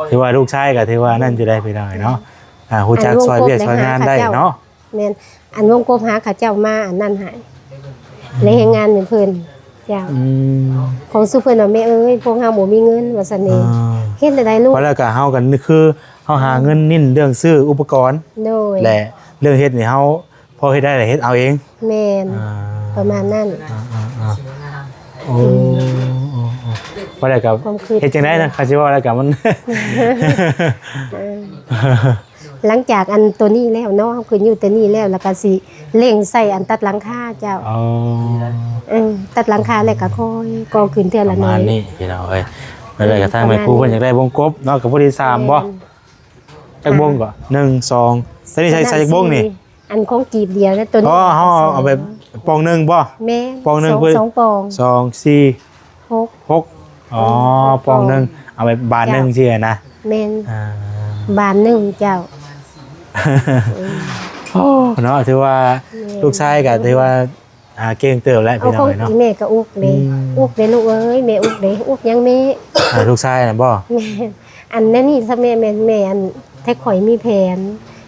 ຖືວ່າລູກຊາຍກໍຖືວ່ານັ້ນຢູ່ໄດ໋ ພີ່ນ້ອງເນາະ. ອ່າ ຮູ້ຈັກ ອັນ ຊ່ອຍວຽກຊ່ອຍງານໄດ້ເນາະ. ແມ່ນ. ອັນວົງກົບຫາເຂົາເຈົ້າມາອັນນັ້ນໃຫ້ ແລະແຮງງານໃຫ້ເພິ່ນ. ເຈົ້າ. ອືມ ຂອງສູ່ເພິ່ນວ່າ ແມ່ເອີຍ ພວກເຮົາບໍ່ມີເງິນ ວ່າຊັ້ນເດ. ອ່າ ເຮັດແນວໃດລູກ? ວ່າແລ້ວກໍເຮົາກໍຄືເຮົາຫາເງິນເນັ້ນເລື່ອງຊື້ອຸປະກອນ. ໂດຍ. ແລະເລື່ອງເຮັດນີ້ເຮົາພໍເຮັດໄດ້ແລ້ວເຮັດເອົາເອງ. ແມ່ນ. ອ່າ ປະມານນັ້ນ. ອ່າໆໆ ໂອ້ ອືມ ໂອ້ ໂອ້ ວ່າແລ້ວກໍ ຄວາມຄິດ ເຮັດຈັ່ງໃດນະ ຄັນຊິເວົ້າແລ້ວກໍມັນ ເອີ ຫຼັງຈາກອັນໂຕນີ້ແລ້ວເນາະ ເຮົາຂຶ້ນຢູ່ໂຕນີ້ແລ້ວ ແລ້ວກໍຊິເລັ່ງໃສ່ອັນຕັດຫຼັງຄາເຈົ້າ. ອໍ ເອີ ຕັດຫຼັງຄາແລ້ວກໍຄ່ອຍກໍ່ຂຶ້ນເທື່ອລະໜ້ອຍ. ປະມານນີ້ພີ່ນ້ອງເອີຍ. ແລ້ວກໍທາງແມ່ຄູເພິ່ນຢາກໄດ້ວົງກົບເນາະ ກໍພໍດີສາມບໍ່? ແມ່ນ. ຈັກວົງກໍ ໜຶ່ງ ສອງ ຕົວນີ້ໃສ່ ໃສ່ຈັກວົງນີ້? ອັນຂອງກີບດຽວນະ ຕົວນີ້. ອໍ ເຮົາເອົາແບບປ່ອງໜຶ່ງບໍ່? ແມ່ນ. ປ່ອງໜຶ່ງ ສອງ ເພິ່ນ ສອງປ່ອງ ສອງ ສີ່ ຫົກ ຫົກ. ອໍ ເອີ ຫົກປ່ອງ ປ່ອງໜຶ່ງ ເອົາໄປບານໜຶ່ງຊີ້ນະ. ແມ່ນ. ອ່າ ບານໜຶ່ງເຈົ້າ. ໂອ້ ເນາະ ຖືວ່າ ແມ່ນ ລູກຊາຍກໍຖືວ່າ ອ່າ ເກັ່ງເຕີບແລ້ວ ເອົາ ພີ່ນ້ອງເອີຍເນາະ. ຂອງແມ່ກໍອຸກເດ້. ອືມ ອຸກເດ້ລູກເອີຍ ແມ່ອຸກເດ້. ອຸກຫຍັງແມ່? ອ່າ ລູກຊາຍນະບໍ່? ແມ່ນ. ອັນແນວນີ້ຊະແມ່ ແມ່ນ ແມ່ ອັນ ແຕ່ຂ້ອຍມີແຜນ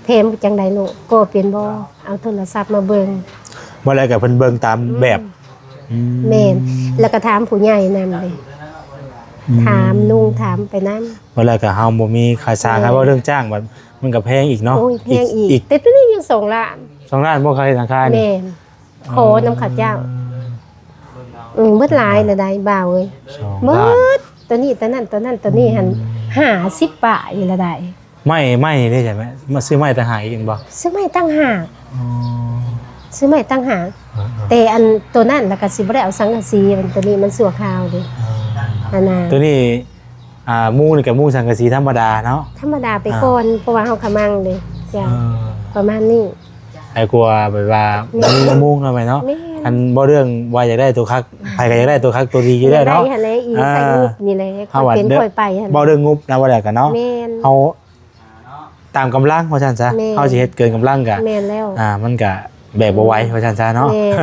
ແຜນຈັ່ງໃດລູກ ກໍເປັນບໍ່? ເອົາໂທລະສັບມາເບິ່ງ. ບໍ່ແລ້ວກໍເພິ່ນເບິ່ງຕາມແບບ. ອືມ ອືມ ແມ່ນ. ແລ້ວກໍຖາມຜູ້ໃຫຍ່ນຳເດ້. ອືມ ຖາມລຸງ ຖາມໄປນຳ. ບໍ່ແລ້ວກໍເຮົາບໍ່ມີຄ່າຈ້າງ. ແມ່ນ. ຖ້າເວົ້າເລື່ອງຈ້າງ ມັນກໍແພງອີກເນາະ. ໂອ້ຍ ແພງອີກ ອີກ ແຕ່ຕົວນີ້ຍັງສອງລ້ານ. ສອງລ້ານບໍ່ ຄ່າເຮັດຫຼັງຄານີ້? ແມ່ນ. ຂໍນຳເຂົາເຈົ້າ. ເອີ ເບິດຫຼາຍລະໄດ໋ບ່າວເອີຍ. ເບິດ ຕົວນີ້ ຕົວນັ້ນ ຕົວນັ້ນ ຕົວນີ້ຫັ້ນ. ອືມ ຫ້າສິບປາຍລະໄດ້. ໄມ້ ໄມ້ນີ້ເດ້ ໃຊ່ໄໝ? ມາຊື້ໄມ້ຕ່າງຫາກອີກແມ່ນບໍ່? ຊື້ໄມ້ຕ່າງຫາກ. ອໍ ຊື້ໄມ້ຕ່າງຫາກ. ເອີໆ ແຕ່ອັນໂຕນັ້ນລະກະຊິບໍ່ໄດ້ເອົາສັງກະສີ ມັນ ໂຕນີ້ມັນຊົ່ວຄາວເດ້. ອໍ ອັນນ່າ ໂຕນີ້ ອ່າ ມຸງນີ້ກະມຸງສັງກະສີທຳມະດາເນາະ? ທຳມະດາໄປກ່ອນ ອ່າ ເພາະວ່າເຮົາຂະມັງເດ້. ເຈົ້າ ເອີ ປະມານນີ້. ໃຫ້ກວ່າແບບວ່າ ແມ່ນ ບໍ່ມີມຸງເນາະແມ່ເນາະ. ແມ່ນ ອັນເວົ້າເລື່ອງວ່າຢາກໄດ້ໂຕຄັກ ໃຜກະຢາກໄດ້ໂຕຄັກໂຕດີຢູ່ແລ້ວເນາະ. ຢາກໄດ້ຫັ້ນແຫຼະ ອີ ອ່າ ໃສ່ງົບນີ້ແຫຼະ ເຮົາວ່າເປັນຂ້ອຍໄປຫັ້ນ. ເວົ້າເລື່ອງງົບນະ ວ່າແລ້ວກະເນາະ ແມ່ນ ເຮົາຕາມກຳລັງວ່າຊັ້ນຊະ. ແມ່ນ ເຮົາຊິເຮັດເກີນກຳລັງກະ ແມ່ນແລ້ວ ອ່າ ມັນກະແບກບໍ່ໄຫວ ອືມ ວ່າຊັ້ນຊະເນາະ. ແມ່ນ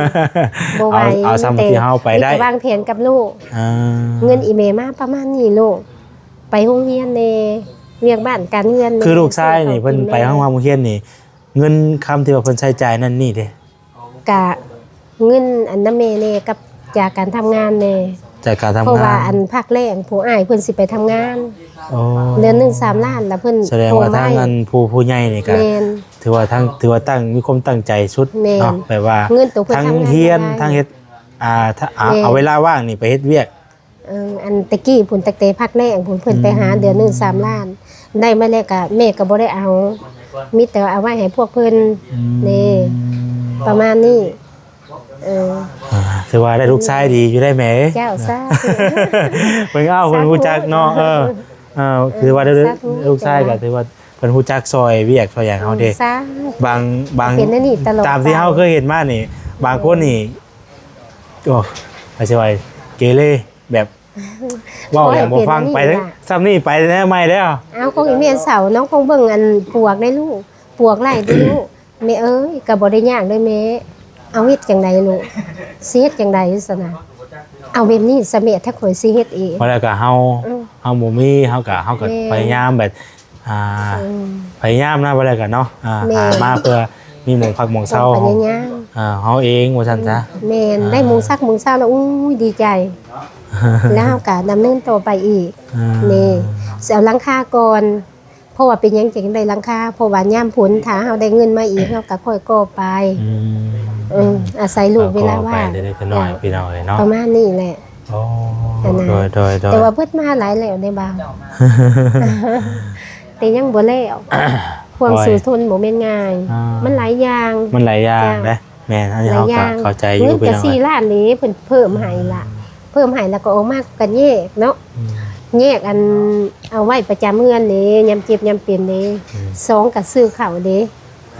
ບໍ່ໄຫວ ເອົາ ເອົາສ່ຳທີ່ເຮົາໄປໄດ້ ມີແຕ່ວາງແຜນກັບລູກ. ອ່າ ເງິນອີ່ແມ່ມາປະມານນີ້ລູກ ໄປໂຮງຮຽນແດ່ ວຽກບ້ານການເຮືອນແດ່. ຄືລູກຊາຍນີ້ ເພິ່ນໄປໂຮງຮຽນນີ້ ເງິນຄຳທີ່ວ່າເພິ່ນໃຊ້ຈ່າຍນັ້ນນີ້ເດ້? ກະເງິນອັນນຳແມ່ແດ່ ກັບຈາກການທຳງານແດ່. ຈາກການທຳງານ ເພາະວ່າອັນພັກແລ້ງຜູ້ອ້າຍເພິ່ນຊິໄປທຳງານ. ໂອ້ ເດືອນໜຶ່ງສາມລ້ານ ລະເພິ່ນ ສະແດງວ່າທາງອັນຜູ້ ຜູ້ໃຫຍ່ນີ້ກະ ແມ່ນ ຖືວ່າທັງ ຖືວ່າຕັ້ງ ມີຄວາມຕັ້ງໃຈສຸດເນາະ. ແມ່ນ ແບບວ່າເງິນໂຕເພິ່ນທຳງານ ທັງຮຽນ ທັງເຮັດ ອ່າ ຖ້າ ອ່າ ແມ່ນ ເອົາເວລາວ່າງນີ້ໄປເຮັດວຽກ. ເອີ ອັນແຕ່ກີ້ພຸ້ນ ຕັ້ງແຕ່ພັກແລ້ງພຸ້ນ ເພິ່ນໄປຫາ ອືມ ເດືອນໜຶ່ງສາມລ້ານ ໄດ້ມາແລ້ວກະແມ່ກະບໍ່ໄດ້ເອົາ ມີແຕ່ວ່າເອົາໄວ້ໃຫ້ພວກເພິ່ນ ອືມ ເດ້ ປະມານນີ້. ເອີ ອ່າ ຖືວ່າໄດ້ລູກຊາຍດີຢູ່ໄດ໋ແມ່ເອີຍ. ເຈົ້າ ສາທຸ ເພິ່ນ ເອົາ ເພິ່ນຮູ້ຈັກເນາະ. ເອີ ເອີ ຖືວ່າໄດ້ ສາທຸ ລູກຊາຍກະຖືວ່າເພິ່ນຮູ້ຈັກຊ່ອຍວຽກຊ່ອຍຫຍັງເຮົາເດ້. ອືມ ສາທຸ ບາງ ບາງ ເປັນອັນນີ້ຕະຫຼອດ ຕາມທີ່ເຮົາເຄີຍເຫັນມານີ້ ບາງຄົນນີ້ ໂອ້ ໃຜຊິວ່າເກເລ ແບບ ເວົ້າຫຍັງບໍ່ຟັງ ໄປ ສ່ຳນີ້ໄປແນວໃໝ່ແລ້ວ. ເອົາ ຂອງອີແມ່ເຊົາເນາະ ຂອງເບິ່ງອັນປວກໄດ້ລູກ ປວກໄລ່ໄດ້ລູກ. ແມ່ເອີຍ ກະບໍ່ໄດ້ຍາກເດີແມ່ ເອົາເຮັດຈັ່ງໃດລູກ ຊິເຮັດຈັ່ງໃດຊັ້ນນະ? ເອົາແບບນີ້ຊະແມ່ ຖ້າຂ້ອຍຊິເຮັດເອງ. ເພາະແລ້ວກະເຮົາ ອືມ ເຮົາບໍ່ມີ ເຮົາກະ ເຮົາກະ ແມ່ນ ພະຍາຍາມແບບ ອ່າ ອືມ ພະຍາຍາມນະ ວ່າແລ້ວກັນເນາະ. ອ່າ ແມ່ນ ຫາມາເພື່ອມີໝ່ອງພັກໝ່ອງເຊົາ ຄວາມພະຍາຍາມ ຂອງ ເອີ ເຮົາເອງວ່າຊັ້ນຊະ. ແມ່ນ ອ່າ ໄດ້ມຸງສັກມຸງເຊົາແລ້ວ ອຸ້ຍ ດີໃຈ ແລ້ວເຮົາກະດຳເນີນຕໍ່ໄປອີກ. ອ່າ ນີ້ ຊິເອົາຫຼັງຄາກ່ອນ ເພາະວ່າເປັນຫຍັງຈຶ່ງໄດ້ຫຼັງຄາ ເພາະວ່າຍາມຝົນ ຖ້າເຮົາໄດ້ເງິນມາອີກ ເຮົາກະຄ່ອຍກໍ່ໄປ. ອືມ ອືມ ອາໄສລູກເວລາວ່າງ ເຮົາກໍ່ໄປເລັກໆນ້ອຍໆ ພີ່ນ້ອງເອີຍເນາະ ປະມານນີ້ແຫຼະ. ໂອ້ ອັນນັ້ນ ໂດຍໆໆ ແຕ່ວ່າເບິດມາຫຼາຍແລ້ວເດ້ບ່າວ ແຕ່ຍັງບໍ່ແລ້ວ. ຄວາມ ໂອ້ຍ ສູ້ທົນບໍ່ແມ່ນງ່າຍ. ອ່າ ມັນຫຼາຍຢ່າງ ມັນຫຼາຍຢ່າງ ເຈົ້າ ເດ້. ແມ່ນ ອັນນີ້ເຮົາກະເຂົ້າໃຈຢູ່ ເງິນກະສີ່ລ້ານນີ້ ເພິ່ນເພີ່ມໃຫ້ລະ ເພີ່ມໃຫ້ລະກະອອກມາກະແຍກເນາະ. ອືມ ແຍກອັນເອົາໄວ້ປະຈຳເຮືອນເດ້ ຍາມເຈັບຍາມເປັນເດ້. ອືມ ສອງກະຊື້ເຂົ້າເດ້.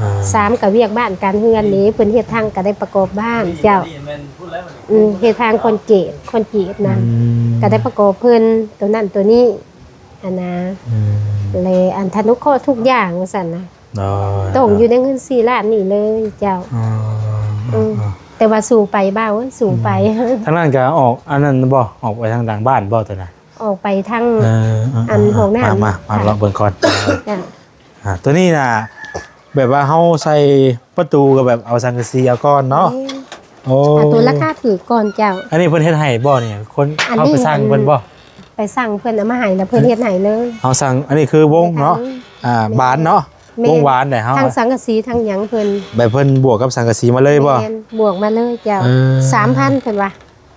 ອ່າ ສາມກະວຽກບ້ານການເຮືອນເດ້ ເພິ່ນເຮັດທາງກະໄດ້ປະກອບບ້ານ ເຈົ້າ. ອືມ ເຮັດທາງຄອນກຣີດ ຄອນກຣີດນະ ອືມ ກະໄດ້ປະກອບເພິ່ນໂຕນັ້ນໂຕນີ້ຫັ້ນນະ. ອືມ ແລະອັນທະນຸເຄາະທຸກຢ່າງວ່າຊັ້ນນະ. ໂດຍ ຕ້ອງຢູ່ໃນເງິນສີ່ລ້ານນີ້ເລີຍ ເຈົ້າ. ອໍ ອືມ ແຕ່ວ່າສູ້ໄປບ່າວເອີຍ ສູ້ໄປ. ອືມ ທາງນັ້ນກະອອກອັນນັ້ນບໍ່ ອອກໄປທາງຫຼັງບ້ານບໍ່ໂຕນັ້ນ? ອອກໄປທາງ ເອີ ເອີ ອັນຫ້ອງນ້ຳ. ມາ ມາ ມາເລາະເບິ່ງກ່ອນ. ເຈົ້າ ອ່າ ໂຕນີ້ນະ ແບບວ່າເຮົາໃສ່ປະຕູກະແບບເອົາສັງກະສີເອົາກ່ອນເນາະ. ແມ່ນ ໂອ້ ເອົາໂຕລາຄາຖືກກ່ອນ ເຈົ້າ. ອັນນີ້ເພິ່ນເຮັດໃຫ້ບໍ່ນີ້ ຄົນ ອັນນີ້ ເຮົາໄປສັ່ງເພິ່ນບໍ່? ໄປສັ່ງເພິ່ນເອົາມາໃຫ້ ແລ້ວເພິ່ນເຮັດໃຫ້ເລີຍ. ເຮົາສັ່ງ ອັນນີ້ຄືວົງເນາະ. ແມ່ນ ອ່າ ບານເນາະ. ແມ່ນ ວົງບານໄດ໋ເຮົາ ທັງສັງກະສີທັງຫຍັງເພິ່ນ ແບບເພິ່ນບວກກັບສັງກະສີມາເລີຍບໍ່? ແມ່ນ ບວກມາເລີຍ ເຈົ້າ. ເອີ ສາມພັນເພິ່ນວ່າ.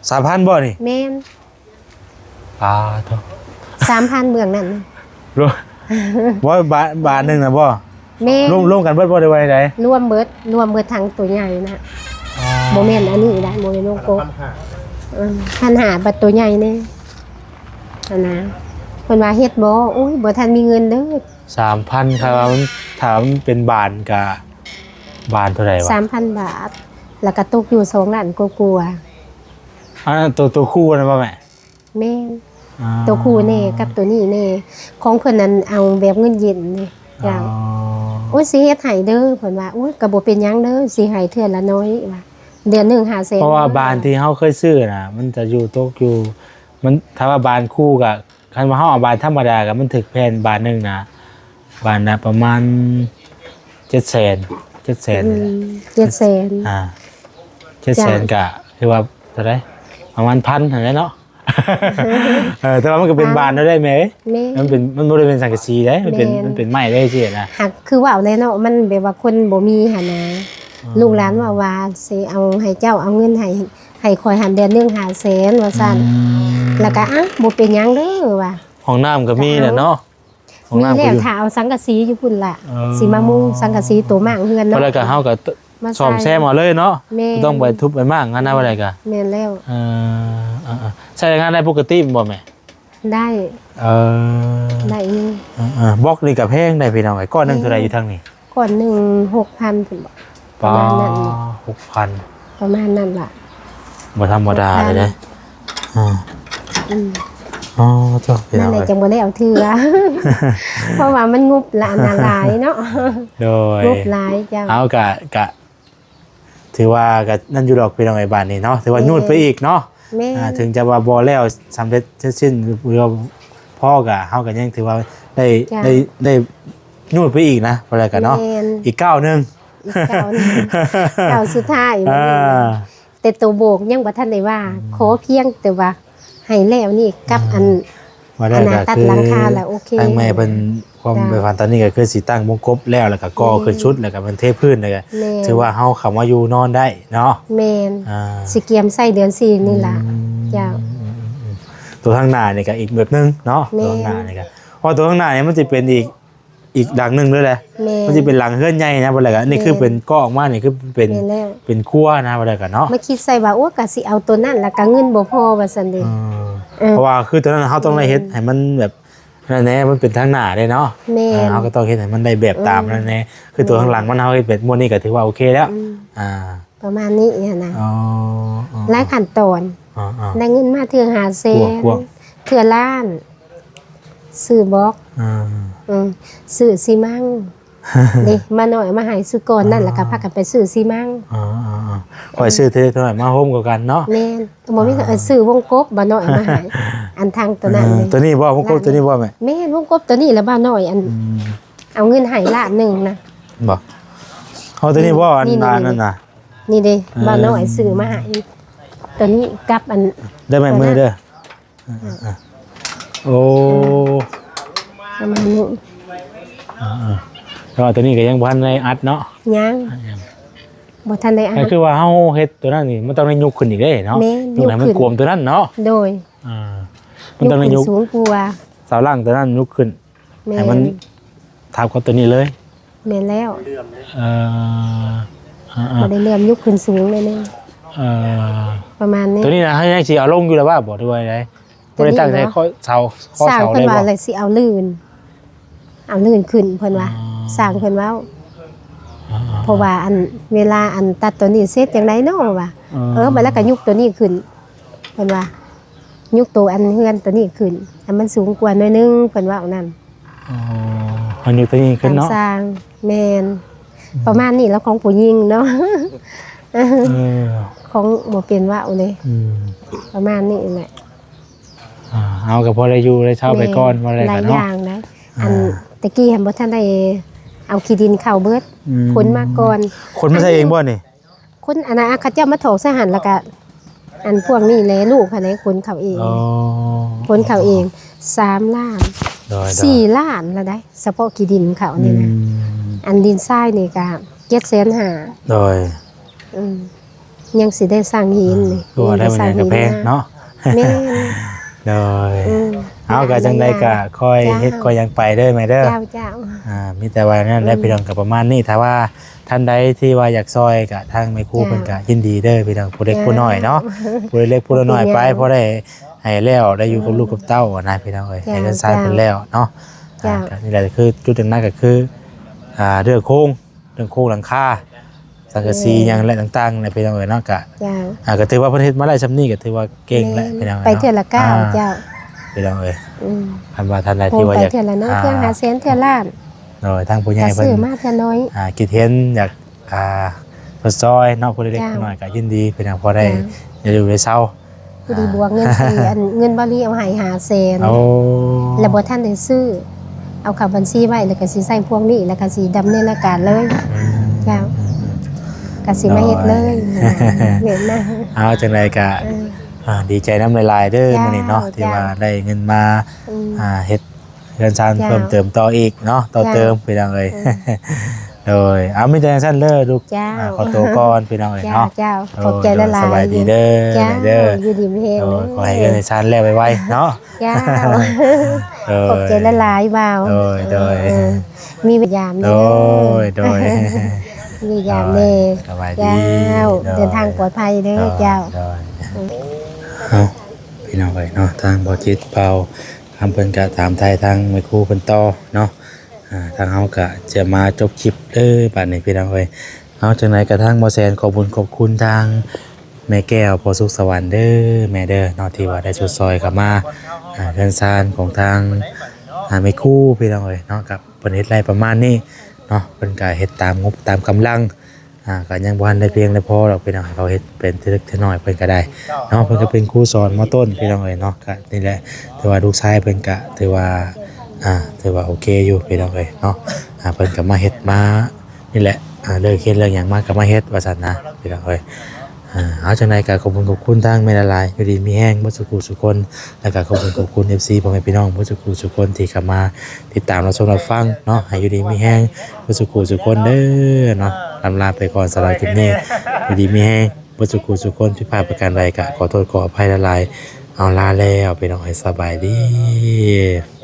ສາມພັນບໍ່ນີ້? ແມ່ນ. ປາໂທ້ ສາມພັນເບື້ອງນັ້ນນະ. ລວມ ບໍ່ ບານ ບານໜຶ່ງນະບໍ່? ແມ່ນ ລວມ ລວມກັນເບິດບໍ່ ຫຼືວ່າໃດ? ລວມເບິດ ລວມເບິດທັງໂຕໃຫຍ່ນະ. ອໍ ບໍ່ແມ່ນອັນນີ້ນະ ບໍ່ແມ່ນວົງກົບ. ເອີ ພັນຫ້າ ບາດໂຕໃຫຍ່ແດ່ຫັ້ນນະ. ເພິ່ນວ່າເຮັດບໍ່? ໂອ້ຍ ບໍ່ທັນມີເງິນເດີ. ສາມພັນ ຖ້າວ່າມັນ ຖ້າມັນເປັນບານກະ ບານເທົ່າໃດວະ? ສາມພັນບາດ ແລ້ວກະຕົກຢູ່ສອງລ້ານກວ່າໆ. ອັນນັ້ນໂຕ ໂຕຄູ່ນັ້ນບໍ່ແມ່? ແມ່ນ. ອໍ ໂຕຄູ່ແດ່ກັບໂຕນີ້ແດ່ ຂອງເພິ່ນນັ້ນເອົາແບບເງິນເຢັນເດ້ ເຈົ້າ. ອໍ ໂອ້ຍ ຊິເຮັດໃຫ້ເດີ ເພິ່ນວ່າ. ໂອ້ຍ ກະບໍ່ເປັນຫຍັງເດີ ຊິໃຫ້ເທື່ອລະໜ້ອຍວ່າ ເດືອນໜຶ່ງຫ້າແສນ. ເພາະວ່າບານທີ່ເຮົາເຄີຍຊື້ນະ ມັນຈະຢູ່ ຕົກຢູ່ ມັນ ຖ້າວ່າບານຄູ່ກະ ຄັນວ່າເຮົາເອົາບານທຳມະດາກະ ມັນຖືກແຜ່ນບານໜຶ່ງນະ ບາດນະປະມານເຈັດແສນ ເຈັດແສນນີ້ແຫຼະ. ອືມ ເຈັດແສນ. ອ່າ ເຈັດແສນ ເຈົ້າ ກະຖືວ່າເທົ່າໃດ? ປະມານພັນຫັ້ນແຫຼະເນາະ. ເອີ ແຕ່ວ່າມັນກະເປັນບານແລ້ວໄດ໋ແມ່ເອີຍ. ແມ່ນ ມັນເປັນ ມັນບໍ່ໄດ້ເປັນສັງກະສີໄດ໋ ມັນເປັນ ແມ່ນ ມັນເປັນໄມ້ໄດ໋ຊີ້ນະ. ຫາກຄືເວົ້າແຫຼະເນາະ ມັນແບບວ່າຄົນບໍ່ມີຫັ້ນນະ. ອືມ ລູກຫຼານເວົ້າວ່າ ຊິເອົາໃຫ້ເຈົ້າ ເອົາເງິນໃຫ້ ໃຫ້ຂ້ອຍຫັ້ນເດືອນໜຶ່ງຫ້າແສນວ່າຊັ້ນ. ອືມ ແລ້ວກະ ອາ ບໍ່ເປັນຫຍັງເດີວ່າ. ຫ້ອງນ້ຳກໍມີແຫຼະເນາະ ຫ້ອງນ້ຳ ມີແລ້ວ ກໍຢູ່ ຖ້າເອົາສັງກະສີຢູ່ພຸ້ນລະ ເອີ ຊິມາມຸງສັງກະສີໂຕມ້າງເຮືອນເນາະ ແລ້ວກໍເຮົາກໍ ມາ ສ້ອມແຊມເອົາເລີຍເນາະ ແມ່ນ ບໍ່ຕ້ອງໄປທຸບໄປມ້າງອັນນັ້ນ ແມ່ນ ວ່າໄດ້ກໍ ແມ່ນແລ້ວ ເອີ ເອີ ເອີ ໃຊ້ແຮງງານໄດ້ປົກກະຕິບໍ່ແມ່? ໄດ້ ເອີ ໄດ້ຢູ່ ເອີ ເອີ ບລັອກນີ້ກໍແພງໄດ໋ພີ່ນ້ອງເອີຍ ກ້ອນໜຶ່ງ ແພງ ເທົ່າໃດຢູ່ທາງນີ້? ກ້ອນໜຶ່ງຫົກພັນພຸ້ນບໍ ປະມານນັ້ນ ຫົກພັນ ປະມານນັ້ນລະ ບໍ່ທຳມະດາເລີຍເດ້ ຫົກພັນ ອ່າ ອືມ ອໍ ເຈົ້າ ພີ່ນ້ອງ ນັ້ນແຫຼະ ເອີຍ ຈັ່ງບໍ່ໄດ້ເອົາເທື່ອ ເພາະວ່າມັນງົບລະອັນນະຫຼາຍເນາະ ໂດຍ ງົບຫຼາຍເຈົ້າ ເອົາ ກະ ກະ ຖືວ່າກໍນັ້ນຢູ່ດອກພີ່ນ້ອງເອີຍ ບາດນີ້ເນາະ ຖືວ່າ ແມ່ນ ຍືດໄປອີກເນາະ ແມ່ນ ອ່າ ເຖິງຈະວ່າບໍ່ແລ້ວສຳເລັດເສັດສິ້ນ ຫຼືວ່າພໍກໍ ເຮົາກໍຍັງຖືວ່າໄດ້ ເຈົ້າ ໄດ້ ໄດ້ຍືດໄປອີກນະ ວ່າແລ້ວກໍເນາະ ແມ່ນ ອີກກ້າວໜຶ່ງ ອີກກ້າວໜຶ່ງ ກ້າວສຸດທ້າຍ ອ່າ ແຕ່ໂຕໂບກຍັງບໍ່ທັນໄດ້ວ່າ ອືມ ຂໍພຽງແຕ່ວ່າໃຫ້ແລ້ວນີ້ກັບ ອ່າ ອັນ ວ່າແລ້ວກໍຄື ອັນນັ້ນຕັດຫຼັງຄາແລ້ວ ໂອເຄ ທາງແມ່ເພິ່ນ ຄວາມ ເຈົ້າ ໃນຝັນຕອນນີ້ກໍຄືຊິຕັ້ງວົງກົບແລ້ວ ແລ້ວກໍກໍ່ ແມ່ນ ຂຶ້ນຊຸດ ແລ້ວກໍແມ່ນເທພື້ນ ແລ້ວກໍ ແມ່ນ ຖືວ່າເຮົາເຂົ້າມາຢູ່ນອນໄດ້ເນາະ ແມ່ນ ອ່າ ຊິກຽມໃຊ້ເດືອນສີ່ນີ້ລະ ອືມ ເຈົ້າ ອືມ ອືມ ອືມ ຕົວທາງໜ້ານີ້ກໍອີກແບບໜຶ່ງເນາະ ແມ່ນ ຕົວທາງໜ້ານີ້ກໍ ເພາະຕົວທາງໜ້ານີ້ມັນຊິເປັນອີກ ອີກຫຼັງໜຶ່ງເລີຍແຫຼະ ແມ່ນ ມັນຊິເປັນຫຼັງເຮືອນໃຫຍ່ນະ ບໍ່ແລ້ວກໍ ອັນນີ້ຄື ແມ່ນ ເປັນກໍ່ອອກມານີ້ຄືເປັນ ແມ່ນແລ້ວ ເປັນຄົວນະ ບໍ່ແລ້ວກໍເນາະ ມາຄິດໃສ່ວ່າ ໂອ້ ກໍຊິເອົາຕົວນັ້ນ ແລ້ວກໍເງິນບໍ່ພໍວ່າຊັ້ນເດ ເອີ ເອີ ເພາະວ່າຄືຕົວນັ້ນເຮົາຕ້ອງໄດ້ເຮັດ ແມ່ນ ໃຫ້ມັນແບບ ນັ້ນແຫຼະ ມັນເປັນທາງໜ້າເດ້ເນາະ ແມ່ນ ເອີ ເຮົາກໍຕ້ອງເຮັດໃຫ້ມັນໄດ້ແບບຕາມ ອືມ ນັ້ນແຫຼະ ຄືຕົວ ແມ່ນ ທາງຫຼັງມັນ ເຮົາເຮັດແບບມ້ວນນີ້ກໍຖືວ່າໂອເຄແລ້ວ ອືມ ອ່າ ປະມານນີ້ຫັ້ນນະ ອໍ ອໍ ຫຼາຍຂັ້ນຕອນ ອໍ ອໍ ໄດ້ເງິນມາເທື່ອຫ້າແສນ ກວ່າ ກວ່າ ເທື່ອລ້ານ ຊື້ບລັອກ ອ່າ ອືມ ຊື້ຊີມັງ ເດ້ ບ່າວນ້ອຍເອົາມາໃຫ້ຊຸດກ່ອນນັ້ນ ອໍ ແລ້ວກໍພາກັນໄປຊື້ຊີມັງ ອໍ ອໍ ອໍ ຂ້ອຍຊື້ເທື່ອນ້ອຍມາໂຮມກວ່າກັນເນາະ ແມ່ນ ບໍ່ມີ ອ່າ ເອີ ຊື້ວົງກົບບ່າວນ້ອຍເອົາມາໃຫ້ ອັນທາງຕົວນັ້ນ ເອີ ນີ້ ຕົວນີ້ບໍ່? ວົງກົບຕົວນີ້ບໍ່ແມ່? ແມ່ນ ວົງກົບຕົວນີ້ແຫຼະບ່າວນ້ອຍ ອັນ ອືມ ເອົາເງິນໃຫ້ລ້ານໜຶ່ງນະ ບໍ່? ເອົາຕົວນີ້ບໍ່? ອັນ ນີ້ ອັນນັ້ນນະ ນີ້ເດ້ ອ່າ ບ່າວນ້ອຍຊື້ມາໃຫ້ ຕົວນີ້ກັບອັນ ເດີແມ່ ມືເດີ ອ່າ ອ່າ ໂອ້ ປະມານນີ້ ອ່າ ອ່າ ແຕ່ວ່າຕົວນີ້ກໍຍັງບໍ່ທັນໄດ້ອັດເນາະ ຍັງ ຍັງ ບໍ່ທັນໄດ້ອັດ ກໍຄືວ່າເຮົາເຮັດຕົວນັ້ນນີ້ ມັນຕ້ອງໄດ້ຍົກຂຶ້ນອີກເດ້ເນາະ ແມ່ນ ຍົກໃຫ້ມັນກວມຕົວນັ້ນເນາະ ໂດຍ ອ່າ ມັນຕ້ອງໄດ້ຍົກ ຍົກຂຶ້ນສູງກວ່າ ເສົາຫຼັງຕົວນັ້ນຍົກຂຶ້ນ ແມ່ນ ໃຫ້ມັນທັບກັບຕົວນີ້ເລີຍ ແມ່ນແລ້ວ ເອີ ອ່າໆ ບໍ່ໄດ້ເລື່ອມ ຍົກຂຶ້ນສູງໜ້ອຍໜຶ່ງ ເອີ ປະມານນີ້ ຕົວນີ້ນະ ເຮົາຍັງຊິເອົາລົງຢູ່ລະວ່າບໍ່ ຫຼືວ່າໃດ? ຕົວນີ້ບໍ່ໄດ້ຕັ້ງໃສ່ຂໍ້ເສົາ ຂໍ້ເສົາເລີຍບໍ່? ຊ່າງເພິ່ນວ່າແລ້ວຊິເອົາລື່ນ ເອົາລື່ນຂຶ້ນເພິ່ນວ່າ ອໍ ຊ່າງເພິ່ນເວົ້າ ອ່າໆ ເພາະວ່າອັນ ເວລາອັນຕັດຕົວນີ້ເສັດຈັ່ງໃດເນາະວ່າ ເອີ ເອີ ບັດແລ້ວກໍຍົກຕົວນີ້ຂຶ້ນ ເພິ່ນວ່າ ຍົກໂຕອັນເຮືອນຕົວນີ້ຂຶ້ນ ໃຫ້ມັນສູງກວ່າໜ້ອຍໜຶ່ງ ເພິ່ນເວົ້ານຳ ອໍ ເຮົາຍົກຕົວນີ້ຂຶ້ນເນາະ ຕາມຊ່າງ ແມ່ນ ອືມ ປະມານນີ້ລະ ຂອງຜູ້ຍິງເນາະ ເອີ ຂອງບໍ່ເປັນເວົ້າເດ້ ອືມ ປະມານນີ້ແຫຼະ ອ່າ ເຮົາກໍພໍໄດ້ຢູ່ໄດ້ເຊົາໄປກ່ອນ ແມ່ນ ວ່າແລ້ວ ຫຼາຍຢ່າງນະ ອ່າ ອັນແຕ່ກີ້ຫັ້ນບໍ່ທັນໄດ້ເອົາຂີ້ດິນເຂົ້າເບິດ ອືມ ຂົນມາກ່ອນ ຂົນມາໃສ່ເອງບໍ່ນີ້? ຄົນອັນນັ້ນ ເຂົາເຈົ້າມາຖອກໃສ່ຫັ້ນ ແລ້ວກະ ອັນພວກນີ້ແຫຼະ ລູກຫັ້ນແຫຼະ ຂົນເຂົ້າເອງ ອໍ ຂົນເຂົ້າເອງ ສາມລ້ານ ໂດຍ ໂດຍ ສີ່ລ້ານລະໄດ໋ ສະເພາະຂີ້ດິນເຂົານີ້ນະ ອືມ ອັນດິນຊາຍນີ້ກະ ເຈັດແສນຫ້າ ໂດຍ ອືມ ຍັງຊິໄດ້ສ້າງຫີນນີ້ ອ່າ ກໍໄດ້ ຍັງໄດ້ສ້າງຫີນ ມັນກໍແພງເນາະ ແມ່ນ ໂດຍ ອືມ ເອົາ ກໍຈັ່ງໃດກໍຄ່ອຍເຮັດ ເຈົ້າ ຄ່ອຍຫຍັງໄປເດີແມ່ເດີ ເຈົ້າ ເຈົ້າ ອ່າ ມີແຕ່ວ່ານັ້ນແຫຼະ ອືມ ພີ່ນ້ອງ ກໍປະມານນີ້ ຖ້າວ່າ ທ່ານໃດທີ່ວ່າຢາກຊ່ອຍກະທາງແມ່ຄູ ເຈົ້າ ເພິ່ນກະຍິນດີເດີພີ່ນ້ອງ ຜູ້ເລັກ ເຈົ້າ ຜູ້ນ້ອຍເນາະ ຜູ້ເລັກຜູ້ນ້ອຍໄປ ບໍ່ເປັນຫຍັງ ພໍໄດ້ໃຫ້ແລ້ວ ໄດ້ຢູ່ກັບ ອືມ ລູກກັບເຕົ້ານະພີ່ນ້ອງເອີຍ ເຈົ້າ ໃຫ້ເຮືອນຊານ ເຈົ້າ ເພິ່ນແລ້ວເນາະ ເຈົ້າ ອ່າ ກະນີ້ແຫຼະ ຄືຈຸດໜັກໆ ກໍຄື ອ່າ ເລື່ອງໂຄງ ເລື່ອງໂຄງຫຼັງຄາ ສັງກະສີ ເອີ ຫຍັງແຫຼະຕ່າງໆ ນະພີ່ນ້ອງເອີຍເນາະ ກະ ເຈົ້າ ອ່າ ກໍຖືວ່າເພິ່ນເຮັດມາໄດ້ຊ່ຳນີ້ ກໍຖືວ່າເກັ່ງແຫຼະ ແມ່ນ ພີ່ນ້ອງເອີຍເນາະ ໄປເທື່ອລະກ້າວ ອ່າ ເຈົ້າ ພີ່ນ້ອງເອີຍ ອືມ ຄັນວ່າທ່ານໃດທີ່ວ່າຢາກ ໄປເທື່ອລະໜ້ອຍ ອ່າ ເທື່ອຫ້າແສນ ເທື່ອລ້ານ ໂດຍ ທາງຜູ້ໃຫຍ່ເພິ່ນ ກໍຊື້ມາເທື່ອໜ້ອຍ ອ່າ ຄິດເຫັນຢາກ ອ່າ ຊົດຊ່ອຍເນາະ ຜູ້ເລັກ ເຈົ້າ ຜູ້ນ້ອຍກໍຍິນດີ ເປັນຫຍັງພໍໄດ້ ເຈົ້າ ໄດ້ຢູ່ໄດ້ເຊົາ ພໍດີບວກເງິນທີ່ ອ່າ ອັນເງິນບ່າວລີເອົາໃຫ້ຫ້າແສນ ໂອ້ ແລ້ວບໍ່ທັນໄດ້ຊື້ ເອົາເຂົ້າບັນຊີໄວ້ ແລ້ວກໍຊິໃຊ້ພວກນີ້ ແລ້ວກໍຊິດຳເນີນລາຍການເລີຍ ອືມ ເຈົ້າ ອືມ ກໍຊິມາເຮັດເລີຍ ໂດຍ ແມ່ນນະ ເອົາ ຈັ່ງໃດກໍ ເອີ ອ່າ ດີໃຈນຳຫຼາຍໆ ເດີ ເຈົ້າ ມື້ນີ້ເນາະ ທີ່ ເຈົ້າ ວ່າໄດ້ເງິນມາ ອືມ ອ່າ ເຮັດ ເຮືອນຊານ ເຈົ້າ ເພີ່ມເຕີມຕໍ່ອີກເນາະ ຕໍ່ເຕີມ ເຈົ້າ ພີ່ນ້ອງເອີຍ ເອີ ໂດຍ ເອົາ ມີແຕ່ຈັ່ງຊັ້ນເດີລູກ ເຈົ້າ ອ່າ ຂໍຕົວກ່ອນພີ່ນ້ອງເອີຍ ເຈົ້າ ເນາະ ເຈົ້າ ໂດຍ ຂອບໃຈຫຼາຍໆ ໂດຍ ສະບາຍດີເດີ ເຈົ້າ ແມ່ເດີ ຢູ່ດີມີແຮງ ໂດຍ ເດີ ຂໍໃຫ້ເຮືອນໃຫ້ຊານແລ້ວໄວໆເນາະ ເຈົ້າ ໂດຍ ຂອບໃຈຫຼາຍໆບ່າວ ໂດຍ ໂດຍ ເອີ ມີຢາມເດີ ໂດຍ ໂດຍ ມີຢາມແດ່ ໂດຍ ສະບາຍດີ ເຈົ້າ ໂດຍ ເດີນທາງປອດໄພເດີ ໂດຍ ເຈົ້າ ໂດຍ ເອີ ເອົາ ພີ່ນ້ອງເອີຍເນາະ ທາງບ່າວຈິດ ບ່າວຄຳ ເພິ່ນກະຖາມໄຖ່ທາງແມ່ຄູເພິ່ນຕໍ່ເນາະ ອ່າ ທາງເຮົາກະຈະມາຈົບຄລິບເດີບາດນີ້ພີ່ນ້ອງເອີຍ. ເອົາ ຈັ່ງໃດກະທາງບ່າວແສນຂອບບຸນຂອບຄຸນທາງແມ່ແກ້ວ ພໍ່ສຸກສະຫວັນເດີ ແມ່ເດີເນາະ ທີ່ວ່າໄດ້ຊົດຊ່ອຍເຂົ້າມາ ອ່າ ເຮືອນຊານຂອງທາງ ອ່າ ແມ່ຄູພີ່ນ້ອງເອີຍເນາະ ກະເພິ່ນເຮັດໄດ້ປະມານນີ້ເນາະ ເພິ່ນກະເຮັດຕາມງົບຕາມກຳລັງ ອ່າ ກະຍັງບໍ່ທັນໄດ້ພຽງໄດ້ພໍດອກພີ່ນ້ອງ ໃຫ້ເຂົາເຮັດເປັນທີເລັກທີນ້ອຍເພິ່ນກະໄດ້ເນາະ ເພິ່ນກະເປັນຄູສອນ ມ.ຕົ້ນ ພີ່ນ້ອງເອີຍເນາະ ກະນີ້ແຫຼະ ຖືວ່າລູກຊາຍເພິ່ນກະຖືວ່າ ອ່າ ຖືວ່າໂອເຄຢູ່ພີ່ນ້ອງເອີຍເນາະ ອ່າ ເພິ່ນກະມາເຮັດມານີ້ແຫຼະ ອ່າ ເລີກຮຽນເລີກຫຍັງມາກະມາເຮັດວ່າຊັ້ນນະພີ່ນ້ອງເອີຍ ອ່າ ເອົາ ຈັ່ງໃດກະຂອບຄຸນຂອບຄຸນທາງແມ່ຫຼາຍໆ ຢູ່ດີມີແຮງເບິດສູ່ຜູ້ສູ່ຄົນ ແລ້ວກະຂອບຄຸນຂອບຄຸນ ເອັຟຊີ ພໍ່ແມ່ພີ່ນ້ອງເບິດສູ່ຜູ້ສູ່ຄົນທີ່ເຂົ້າມາຕິດຕາມຮັບຊົມຮັບຟັງເນາະ ໃຫ້ຢູ່ດີມີແຮງເບິດສູ່ຜູ້ສູ່ຄົນເດີເນາະ ລຳລາໄປກ່ອນສຳລັບຄລິບນີ້ ຢູ່ດີມີແຮງເບິດສູ່ຜູ້ສູ່ຄົນ ຜິດພາດປະການໃດກະຂໍໂທດຂໍອະໄພຫຼາຍໆ ເອົາ ລາແລ້ວພີ່ນ້ອງເອີຍ ສະບາຍດີ.